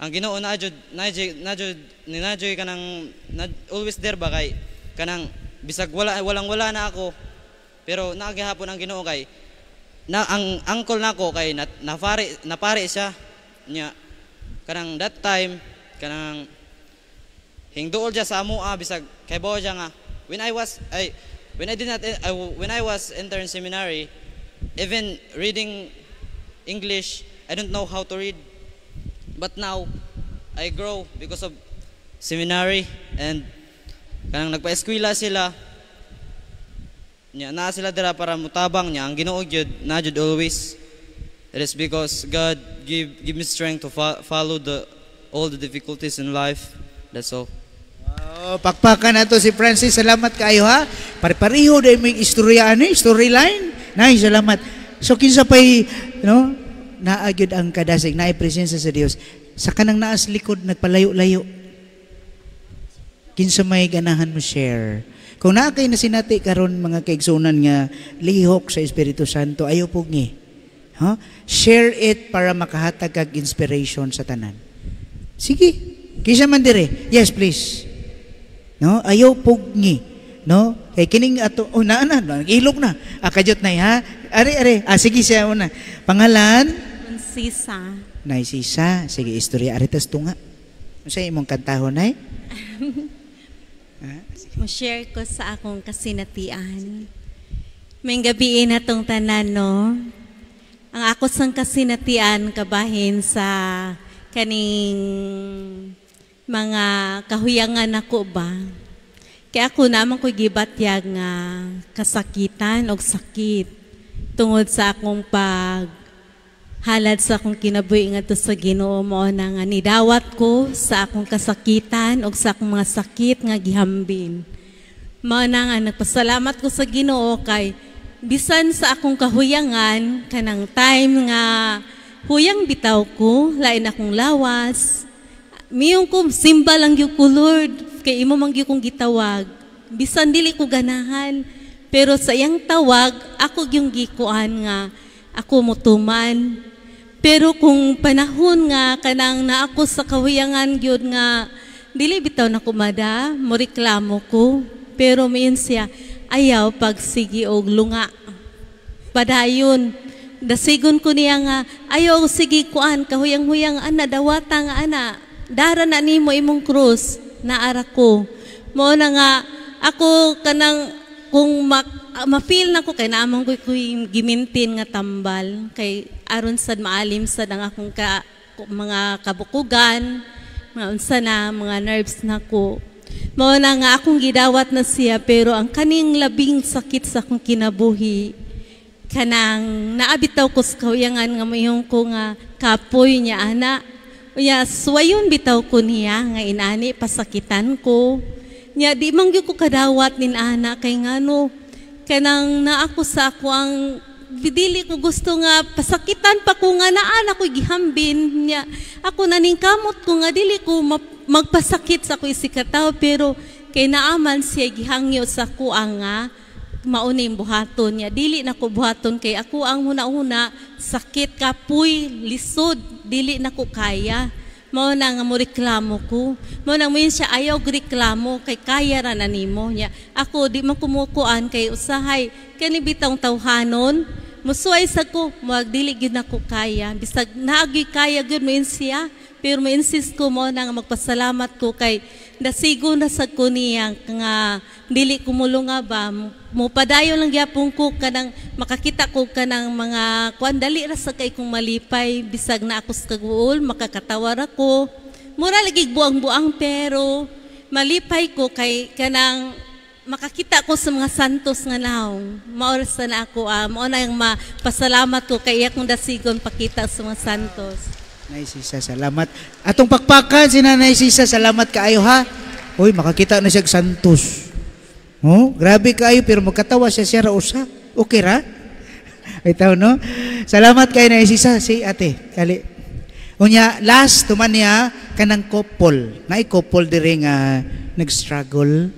ang Ginoo na jud na jud ni na jud kanang na, always there ba, kay kanang bisag wala, walang wala na ako, pero naa gihapon ang Ginoo, kay na ang uncle nako kay na, napari siya nya. Kanang that time, kanang hingduol siya sa amoa, bisag kay bawo siya nga when I was ay when I did not I, when I was entering seminary, even reading English, I don't know how to read, but now I grow because of seminary and kanang nagpa-eskwela sila nya, naa sila dira para mutabang niya. Ang Ginoo gyud na jud always. It is because God give me strength to follow the all the difficulties in life. That's all. Oh, pakpakan nato si Francis. Salamat kaayo ha. Pare-pareho dahil may istorya ani, storyline. Nay, salamat. So kinsa pay, no, naa gyud ang kadasig, naay presensya sa Dios. Sa kanang naas likod nagpalayo-layo. Kinsa may ganahan mo share? Kung naa kay nasinati karon, mga kaigsunan, nga lihok sa Espiritu Santo, ayo pugngi. Ha? Share it para makahatag kag inspiration sa tanan. Sige. Kinsa man dire? Yes, please. No? Ayaw pugngi. No? Kay kining ato, oh, naa na, ilok na. Ah, kadyot na ha. Ari ari. Ah, sige, siya una. Pangalan? Sisa. Nay Sisa. Sige, istorya ari tas tunga. Unsa imong kantahon, nay? Mo-share ko sa akong kasinatian. May gabi na tong tanan, no? Ang ako sang kasinatian kabahin sa kaning mga kahuyangan nako ba. Kaya ako naman ko gibatyag nga kasakitan og sakit tungod sa akong pag halad sa akong kinabuhi ngadto sa Ginoo. Mao na nga nidawat ko sa akong kasakitan og sa akong mga sakit nga gihambin. Mao na nga nagpasalamat ko sa Ginoo kay bisan sa akong kahuyangan, kanang time nga huyang bitaw ko, lain akong lawas. Miyong ko simba lang gyud ko, Lord, kay imo man gyud kong gitawag. Bisan dili ko ganahan, pero sa iyang tawag ako gyung gikuan nga ako motuman. Pero kung panahon nga kanang naa ko sa kahuyangan gyud nga dili bitaw na kumada, mo reklamo ko. Pero miingon siya, ayaw pagsigi og lunga. Padayon. Dasigon ko niya nga, ayaw sige kuan, kahuyang-huyang ana, dawata nga ana, dara na nimo imong krus, naara ko. Mao na nga, ako kanang, kung ma-feel na ko kay naamang ko gimintin nga tambal kay aron sad maalim sad ang akong mga kabukugan, mga unsa na mga nerves na ko. Mao na nga akong gidawat na siya, pero ang kaning labing sakit sa akong kinabuhi, kanang naabitaw ko sa kahuyangan nga moingon ko nga kapoy niya ana. Unya suwayon bitaw ko niya nga inani pasakitan ko. Nya di man gyud ko kadawat nin ana kay ngano kanang naa ko sa ako ang dili ko gusto nga pasakitan pa ko nga naa ko gihambin niya. Ako naningkamot ko nga dili ko magpasakit sa ako isikataw, pero kay naaman siya gihangyo sa ko nga mauna yung buhaton niya. Dili na ko buhaton kay ako ang huna-huna, sakit, kapoy, lisod, dili na ko kaya. Mao na nga mo reklamo ko. Mao na mo siya, ayaw reklamo kay kaya ra na nimo niya. Ako di man kumukuan kay usahay kani bitawng tawhanon. Musuway sa ko, mag dili gyud nako kaya. Bisag naagi kaya gyud mo siya, pero mo insist ko. Mo na nga magpasalamat ko kay nasigo na sa ko niya nga dili ko mulunga ba. Mo padayon lang gyapon ko kanang makakita ko kanang mga kuan, dali ra sa kay kong malipay bisag na ako sa kaguol, makakatawar ako. Mura lagi buang-buang, pero malipay ko kay kanang makakita ko sa mga santos nga naong. Mao sa na ako, mao na yung mapasalamat ko kay akong dasigon pakita sa mga santos. Nay Sisa, salamat. Atong pakpakan si Nanay Sisa, salamat kaayo ha. Uy, makakita na siya santos. Oh, grabe kaayo, pero magkatawa siya siya ra usa. Okay ra? Itaw no. Salamat kay Nay Sisa, si ate. Kali. Unya last tuman niya kanang couple. Naay couple diri nga nag-struggle,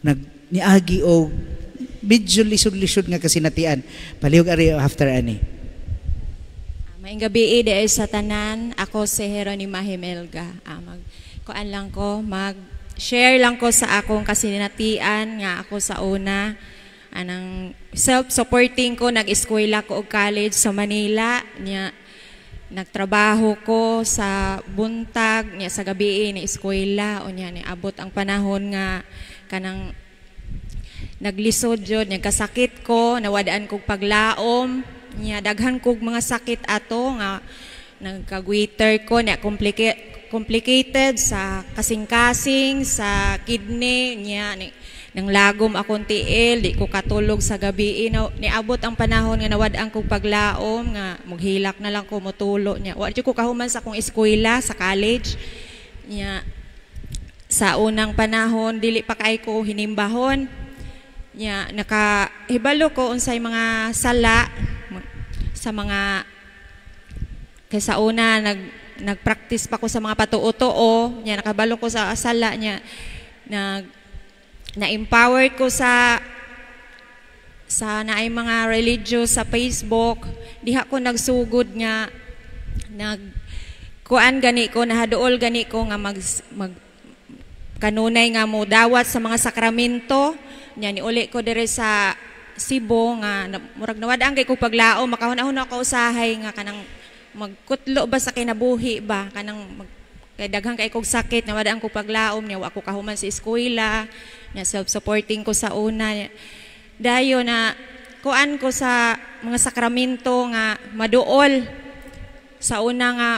nag niagi og medyo lisod-lisod nga kasinatian. Palihog ari after ani. Maayong gabii diay sa tanan. Ako si Jeronima Himelga. Mag kuan lang ko, mag share lang ko sa akong kasinatian nga ako sa una anang self-supporting ko, nag-eskwela ko og college sa Manila niya, nagtrabaho ko sa buntag niya, sa gabi ni eskwela. Unya ni abot ang panahon nga kanang naglisod jud, nagkasakit ko, nawadaan kog paglaom niya, daghan kog mga sakit ato nga nagka-goiter ko niya, complicated sa kasing-kasing, sa kidney niya, ni, nang lagom akong tiil, di ko katulog sa gabi. Na, niabot ang panahon nga nawad-an kog paglaom nga mughilak na lang ko, motulo niya. Wa jud ko kahuman sa akong eskwela sa college niya. Sa unang panahon dili pa kay ko hinimbahon niya, nakahibalo ko unsay mga sala sa mga, kay sa una nagpractice pa ko sa mga patuo-tuo niya, nakabalo ko sa sala niya, na-empower ko sa naay mga religious sa Facebook. Diha ko nagsugod nga nag kuan gani ko, nahaduol gani ko nga mag, mag kanunay nga mo dawat sa mga sakramento nya. Ni uli ko dire sa Cebu nga murag nawad-an kay ko paglaom, makahuna-huna ako usahay nga kanang magkutlo ba sa kinabuhi ba, kanang kay daghan kay kog sakit, nawad-an ko paglaom niya, wa ko kahuman sa eskwela nya, self-supporting ko sa una. Dayo na kuan ko sa mga sakramento nga maduol sa una nga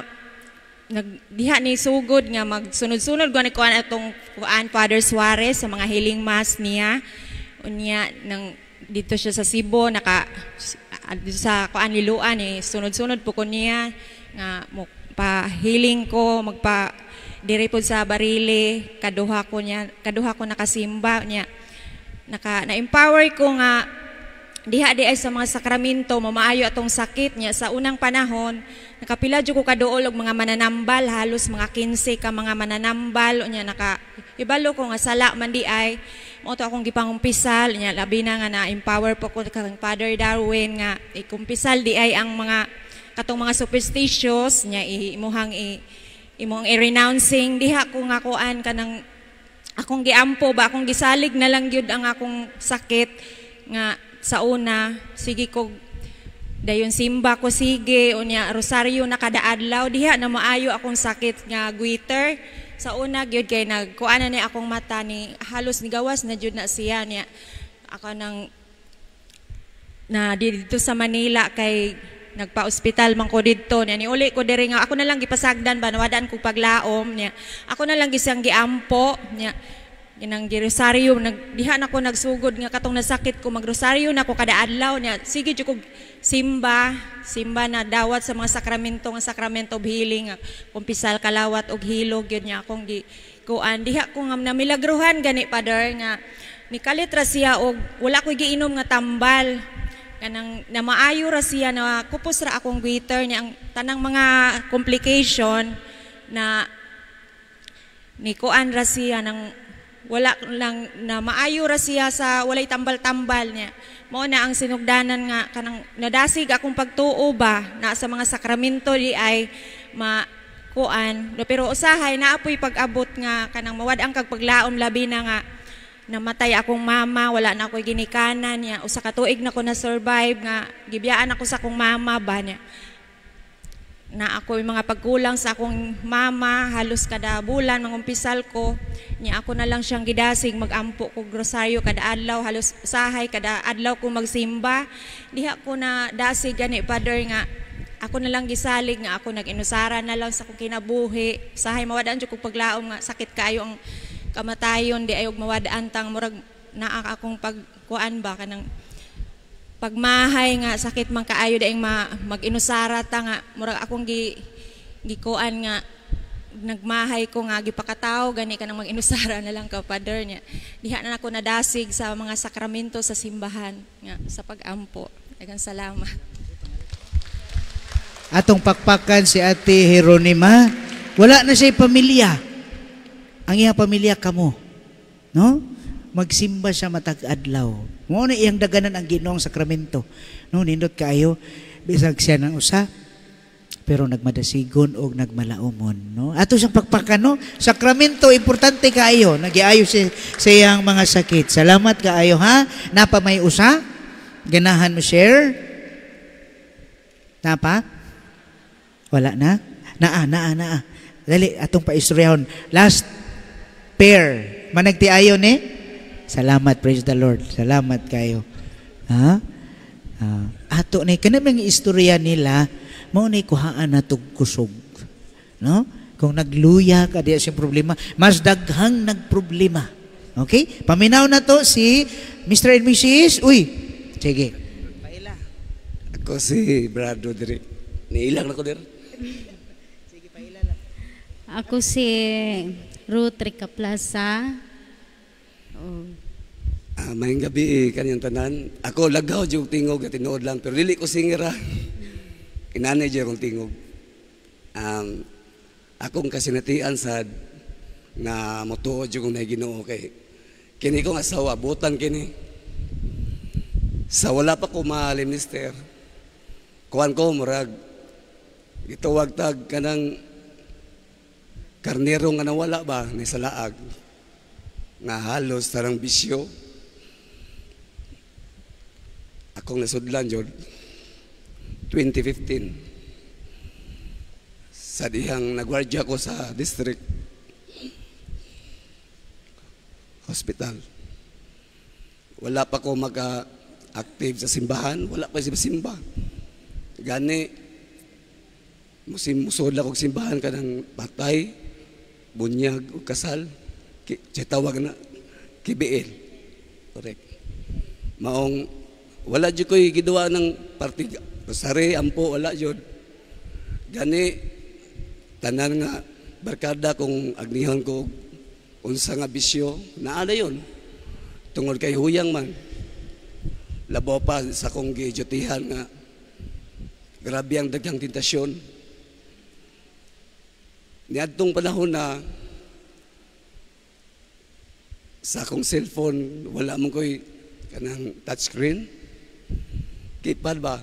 nagdiha ni sugod nga magsunod-sunod gani kuan atong kuan Father Suarez sa mga healing mass niya. Unya nang dito siya sa Cebu, naka dito sa kuan Liloan ni sunod-sunod po ko niya nga mo pa healing ko, magpa diri pod sa Barili, kaduha ko niya, kaduha ko nakasimba niya, naka na-empower ko nga diha di ay sa mga sakramento mamaayo atong sakit niya. Sa unang panahon nakapila jud ko kaduol og mga mananambal, halos mga 15 ka mga mananambal. Unya naka ibalo ko nga sala man di ay, mao to akong gipangumpisal niya, labi na nga na-empower po ko kang Father Darwin nga ikumpisal di ay ang mga katong mga superstitious niya, imuhang imong i-renouncing. Diha ko nga kuan kanang akong giampo ba, akong gisalig na lang gyud ang akong sakit nga sa una sige ko dayon simba ko, sige, unya rosaryo na kada adlaw. Diha na maayo akong sakit nga goiter sa una gyud, kay nagkuan na ni akong mata ni halos nigawas na jud na siya niya. Ako nang na dito sa Manila kay nagpa-ospital man ko didto niya, ni uli ko diri nga ako na lang gipasagdan ba, nawadaan kog paglaom niya, ako na lang gisang giampo niya, ginang girosaryo, nag diha na ko nagsugod nga katong nasakit ko magrosaryo na ko kada adlaw niya, sige jud kog simba simba na dawat sa mga sakramento nga sacrament of healing, kumpisal, kalawat og hilog gyud niya akong gi kuan. Diha ko nga namilagruhan gani, Father, nga nikalit ra siya og wala ko giinom nga tambal, kanang namaayo ra siya, na kupos ra akong goiter niya, ang tanang mga complication na ni kuan ra siya nang wala lang, na maayo ra siya sa walay tambal-tambal niya. Mao na ang sinugdanan nga kanang nadasig akong pagtuo ba na sa mga sakramento di ay ma kuan. Pero usahay naapoy pag-abot nga kanang mawad-ang kag paglaom, labi na nga namatay akong mama, wala na ako'y ginikanan niya, usa ka tuig na ko na survive nga gibiyaan ako sa akong mama ba niya, na ako yung mga pagkulang sa akong mama, halos kada bulan mangumpisal ko niya, ako na lang siyang gidasig, magampo ko rosaryo kada adlaw, halos sahay kada adlaw ko magsimba. Diha ko na dasig gani, Father, nga ako na lang gisalig nga ako nag-inusara na lang sa akong kinabuhi. Sahay mawadaan jud kog paglaom nga sakit kaayo ang kamatayon di ay og mawadaan tang murag naa akong pagkuan ba, kanang pagmahay nga sakit man kaayo daing mag-inusara ta, nga murag akong gikuan nga nagmahay ko nga gipakatawo gani kanang mag-inusara na lang ka, Father niya. Diha na ako nadasig sa mga sakramento sa simbahan nga sa pag-ampo. Daghang salamat. Atong pakpakan si Ate Jeronima. Wala na siya pamilya. Ang iyang pamilya kamo. No? Magsimba siya matag adlaw. Mao na iyang daganan ang Ginoong sakramento. No, nindot kaayo bisag siya ng usa. Pero nagmadasigon og nagmalaumon, no? Ato siyang pakpakan, no? Sakramento, importante kaayo. Nagiayo sa iyang mga sakit. Salamat kaayo, ha? Napa may usa? Ganahan mo share? Napa? Wala na? Naa, naa, naa. Dali, atong paistoryahon. Last pair. Managtiayon eh? Salamat, praise the Lord. Salamat kayo. Ha? Ato ni kana mga istorya nila, mao ni kuhaan natog kusog. No? Kung nagluya ka diya siyang problema, mas daghang nagproblema. Okay? Paminaw na to si Mr. and Mrs. Uy, sige. Ako si Brado diri. Niilang na ko diri. Ako si Ruth Rica Plaza. Oh. Maayong gabi eh, kanyang tanan. Ako lagaw jud tingog at tinuod lang, pero dili ko singer ah. Inanay jud akong tingog. Akong kasinatian sad nga motuo jud kong Ginoo kay kini kong asawa butan kini. Sa wala pa ko ma-minister, kuan ko murag gitawag tag kanang karnero nga nawala ba ni sa laag nga halos tarang bisyo. Akong nasudlan jud 2015 sa dihang nagwardya ko sa district hospital. Wala pa ko maka-active sa simbahan, wala pa sa simba. Gani musod lang kog simbahan kanang patay, bunyag ug kasal, tawag na KBL. Correct. Maong wala jud ko'y giduwa ng party rosary, ampo, wala jud. Gani tanan nga barkada kung agnihon ko unsa nga bisyo, naa na yun. Tungod kay huyang man. Labaw pa sa akong gijutihan nga grabe ang daghang tentasyon. Niadtong panahon na sa akong cellphone wala man ko'y kanang touchscreen. Keypad ba?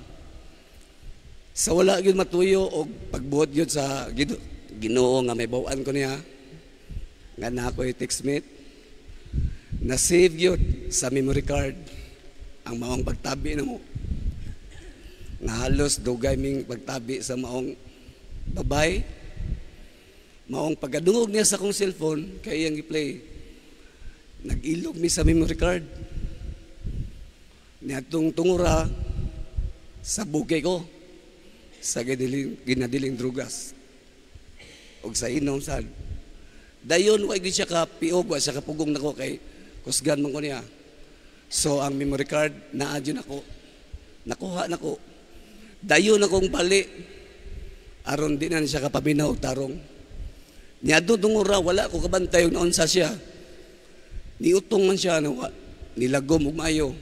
Sa wala gyud matuyo og pagbuot gyud sa Ginoo nga may baw-an ko niya nga na ako'y textmate, na save gyud sa memory card ang maong pagtabi namo. Nga halos dugay ming pagtabi sa maong babay. Maong pagkadungog niya sa akong cellphone kay iyang gi-play, nag-ilog mi sa memory card. Niadtong tungura sa bukay ko sa ginadiling drugas og sa inom sad. Dayon wa gyud siya ka piog, wa siya kapugong nako kay kusgan man ko niya. So ang memory card naa jud nako, nakuha nako. Dayon akong bali aron di na siya kapaminaw og tarong. Niadto tungura wala ko kabantay og naunsa siya. Niutong man siya nawa, nilagom og maayo.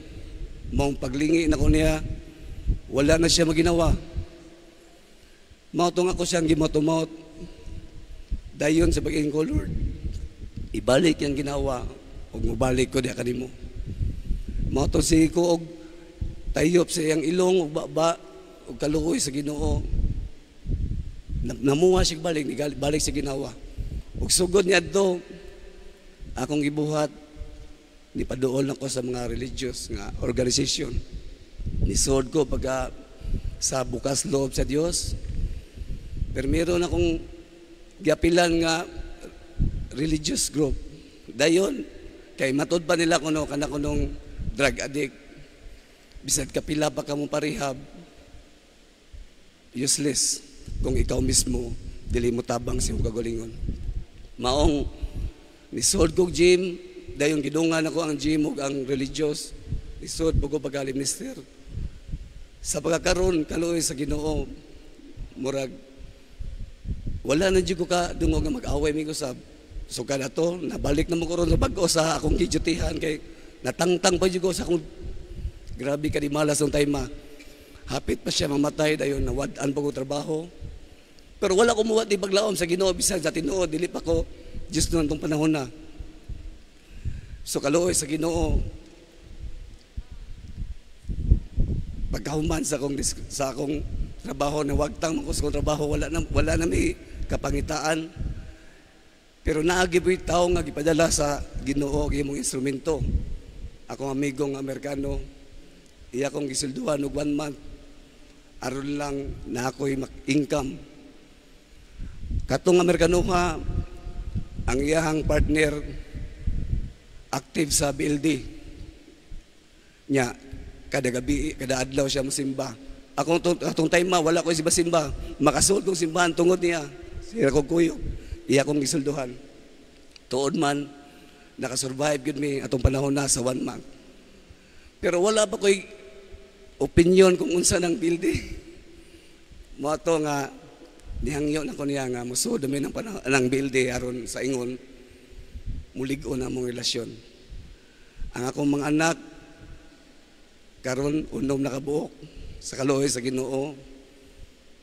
Maong paglingi nako niya, wala na siya maginawa. Mao tong ako siyang gimotumot. Dayon sa pag-ingin ko, Lord, ibalik yang ginawa ug mobalik ko diha kanimo. Mao tong sige ko og tayop sa iyang ilong ug baba ug kaluoy sa Ginoo. Namuha siya balik, balik sa ginawa. Ug sugod niadto akong gibuhat, nipaduol nako sa mga religious nga organization. Nisod ko pagka sa bukas loob sa Dios. Pero meron akong giapilan nga religious group. Dayon kay matud pa nila kuno kana kunong drug addict. Bisag kapila pa kamo parehab, useless kung ikaw mismo dili mo tabang sa imong kagalingon. Maong nisod kog gym, dayon gidungan ako ang gym ug ang religious. Nisod ko pagka minister. Sa pagkakaron kaluoy sa Ginoo, murag wala na jud ko ka dungog nga mag-away mi usab. So kada to nabalik na mo karon sa bag-o sa akong gijutihan kay natangtang pa jud ko sa akong grabe ka di malas ang time. Hapit pa siya mamatay dayon nawad-an pa ko trabaho. Pero wala ko muwat di paglaom sa Ginoo bisan sa tinuod dili pa ko Diyos noon tong panahon na. So kaluoy sa Ginoo pagkahuman sa akong Trabaho na wagtang man ko sa trabaho, wala na may kapangitaan. Pero naagi po'y tao nga gipadala sa Ginoo og imong instrumento. Akong amigo nga Amerikano, iya kong gisulduhan og 1 month aron lang na ako'y income. Katong Amerikano ha, ang iyahang partner active sa BLD. Nya kada gabi, kada adlaw siya mosimba. Akong atong time ma, wala ko si simba. Makasuod kong simbahan tungod niya. Siya kong kuyog. Iya kong gisulduhan. Tuod man, nakasurvive gyud mi atong panahon na sa 1 month. Pero wala pa ko'y opinion kung unsa nang building. Mo ato nga nihangyo na ko niya nga musuod mi ng panahon ng building aron sa ingon mulig-on na among relasyon. Ang akong mga anak karon unom na kabuok sa kaluoy sa Ginoo,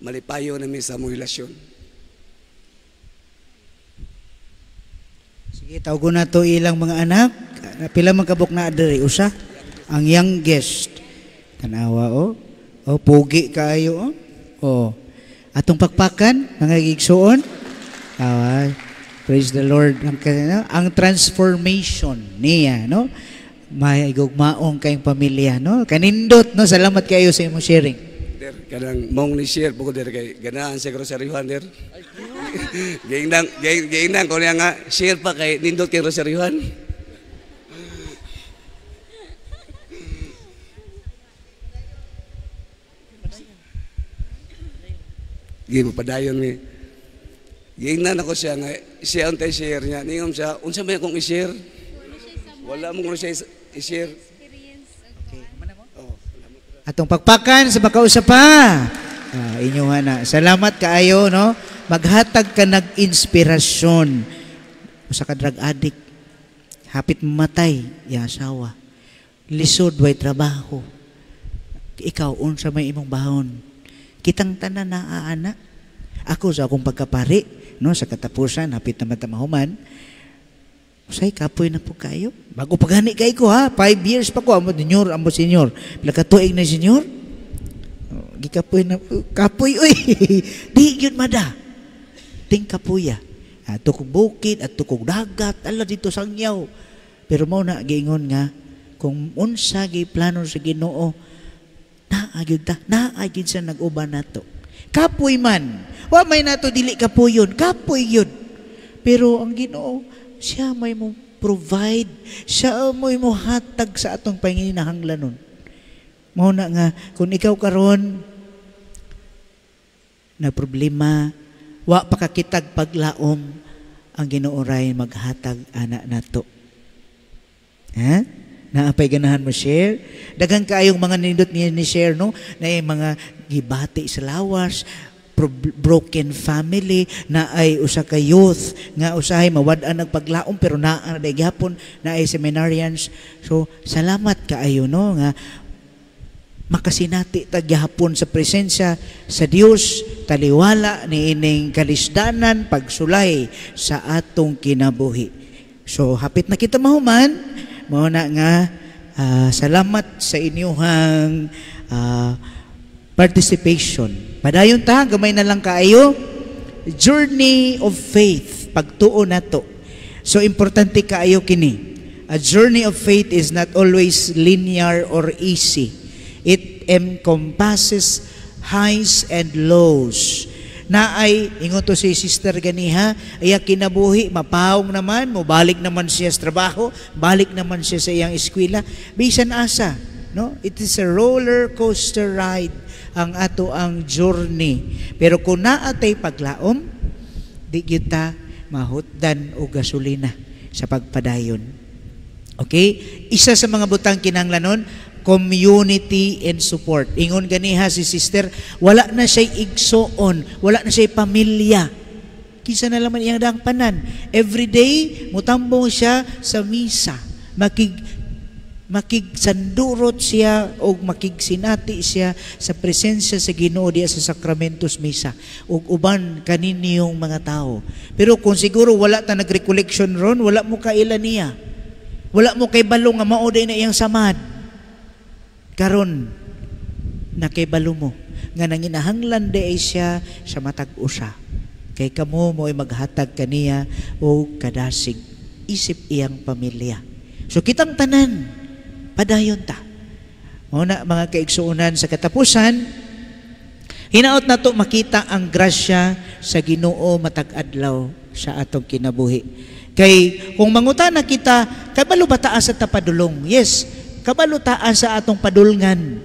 malipayo na mi sa among relasyon. Sige, tawgon na to ilang mga anak. Pila man kabuk na diri usa? Ang youngest. Tanawa oh. Oh, pugi kaayo oh. Oh. Atong pakpakan mga igsuon. Awa. Praise the Lord. Ang transformation niya, no? May gugmaong kayong pamilya, no? Kanindot, no? Salamat kayo sa imong sharing. Der, kanang mong ni share bukod der kay ganahan sa rosaryuhan der. Giingnan ko niya nga share pa kay nindot kay rosaryuhan. Gi mapadayon mi. Giingnan ako siya nga siya untay share niya. Ningon siya, unsa may akong i-share? Wala mo kuno siya i-share. Okay. Atong pakpakan sa makausa pa. Inyo na. Salamat kaayo, no? Maghatag ka nag-inspirasyon. Usa ka drug addict. Hapit mamatay, iya asawa. Lisod way trabaho. Ikaw unsa may imong bahon? Kitang tanan na aana. Ako sa akong pagkapari, no, sa katapusan hapit na mata mahuman. Usay kapoy na po kayo. Bago pagani kay ko ha, 5 years pa ko amo senior, amo senior. Pila ka tuig na senior? Gikapoy na kapoy oy. Di gyud mada. Ting kapuya. Ato kog bukid, ato kog dagat, ala dito sangyaw. Pero mao na giingon nga kung unsa giplano sa Ginoo, naa gyud ta, naa gyud sa nag-uban nato. Kapoy man, wa may nato dili kapuyon, kapoy gyud. Pero ang Ginoo siya may mo provide, siya may mo hatag sa atong panginahanglanon. Mao na nga kung ikaw karon na problema, wa pa kakitag paglaom, ang Ginoo ray maghatag ana nato. Ha? Naapay ganahan mo share? Daghang kaayong mga nindot niya ni share, no? Na yung mga gibati sa lawas, broken family, na ay usa ka youth nga usahay mawad-an nagpaglaom pero naa na gihapon na ay seminarians. So salamat kaayo, no, nga makasinati ta gihapon sa presensya sa Dios, taliwala ni ining kalisdanan pagsulay sa atong kinabuhi. So hapit na kita mahuman, mao na nga salamat sa inyong participation. Padayon ta, gamay na lang kaayo. Journey of faith, pagtuo nato. So importante kaayo kini. A journey of faith is not always linear or easy. It encompasses highs and lows. Na ay, ingon to si Sister ganiha, iya kinabuhi, mapawong naman, mobalik naman siya sa trabaho, balik naman siya sa iyang eskwela. Bisan asa, no? It is a roller coaster ride ang ato ang journey. Pero kung naatay paglaom, di kita mahutdan o gasolina sa pagpadayon. Okay? Isa sa mga butang kinahanglanon, community and support. Ingon ganiha si sister, wala na siya'y igsoon, wala na siya'y pamilya. Kinsa na laman iyang dangpanan. Every day, mutambong siya sa misa. Makigsandurot siya o makigsinati siya sa presensya sa Ginoo diya sa sakramentos misa ug uban kaniniyong mga tao. Pero kung siguro wala ta nag-recollection ron, wala mo kaila niya. Wala mo kay balo nga mao day na iyang samad. Karon nakaibalo mo nga nanginahanglan di ay siya sa matag usa. Kay kamo mo'y maghatag kaniya og kadasig isip iyang pamilya. So kitang tanan, padayon ta. Mao na mga kaigsuonan, sa katapusan, hinaot nato makita ang grasya sa Ginoo matag adlaw sa atong kinabuhi. Kay kung mangutana kita, kabalo ba taa sa tapadulong? Yes, kabalo taa sa atong padulngan.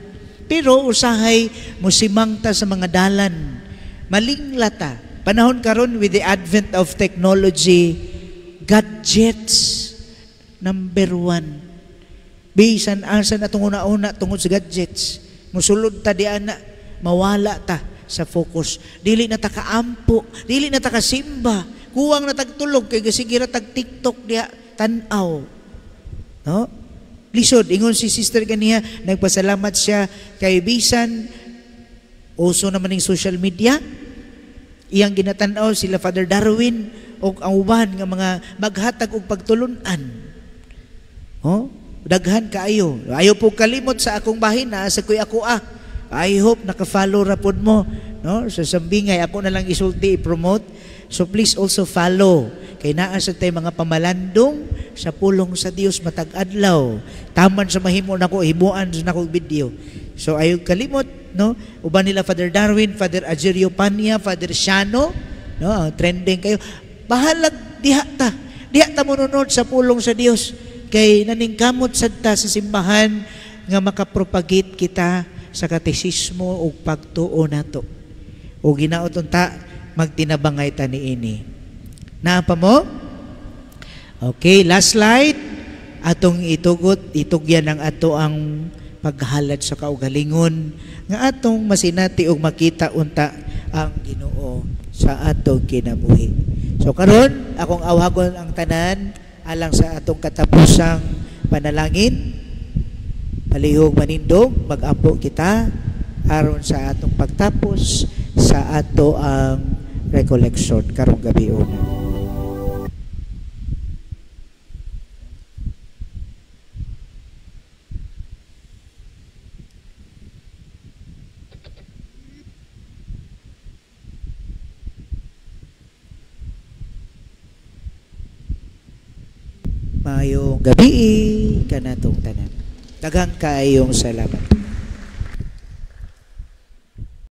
Pero usahay musimang ta sa mga dalan, malingla ta. Panahon karon with the advent of technology, gadgets number one. Bisan asa na itong una-una tungod sa gadgets. Musulod ta di ana, mawala ta sa focus. Dili na ta kaampo, dili na ta kasimba. Kuwang na tagtulog kay gasigira tag TikTok diha tan-aw. No? Lisod, ingon si sister ganiha, nagpasalamat siya kay bisan uso naman ning social media. Iyang ginatan-aw sila Father Darwin og ang uban nga mga maghatag og pagtulun-an. Oh, daghan kaayo. Ayo po kalimot sa akong bahin na sa kuy ako ah. I hope naka-follow ra pod mo, no? Sa Sambingay ako na lang isulti i-promote. So please also follow kay naa sa tay mga pamalandong sa pulong sa Dios matag adlaw. Taman sa mahimo nako himuan sa nako video. So ayo kalimot, no? Uban nila Father Darwin, Father Agerio Pania, Father Shano, no? Trending kayo. Bahalag diha ta. Diha ta monunod sa pulong sa Dios kay naningkamot sad ta sa simbahan nga makapropagate kita sa katesismo ug pagtuo nato. O ginaot unta magtinabangay ta niini. Naa pa mo? Okay, last slide. Atong itugot, itugyan ang ato ang paghalad sa kaugalingon nga atong masinati ug makita unta ang Ginoo sa atong kinabuhi. So karon akong awhagon ang tanan alang sa atong katapusang panalangin. Palihog manindog, mag-ampo kita aron sa atong pagtapos sa ato ang recollection karong gabi una. Maayong gabi kanatong tanan. Daghang kaayong salamat.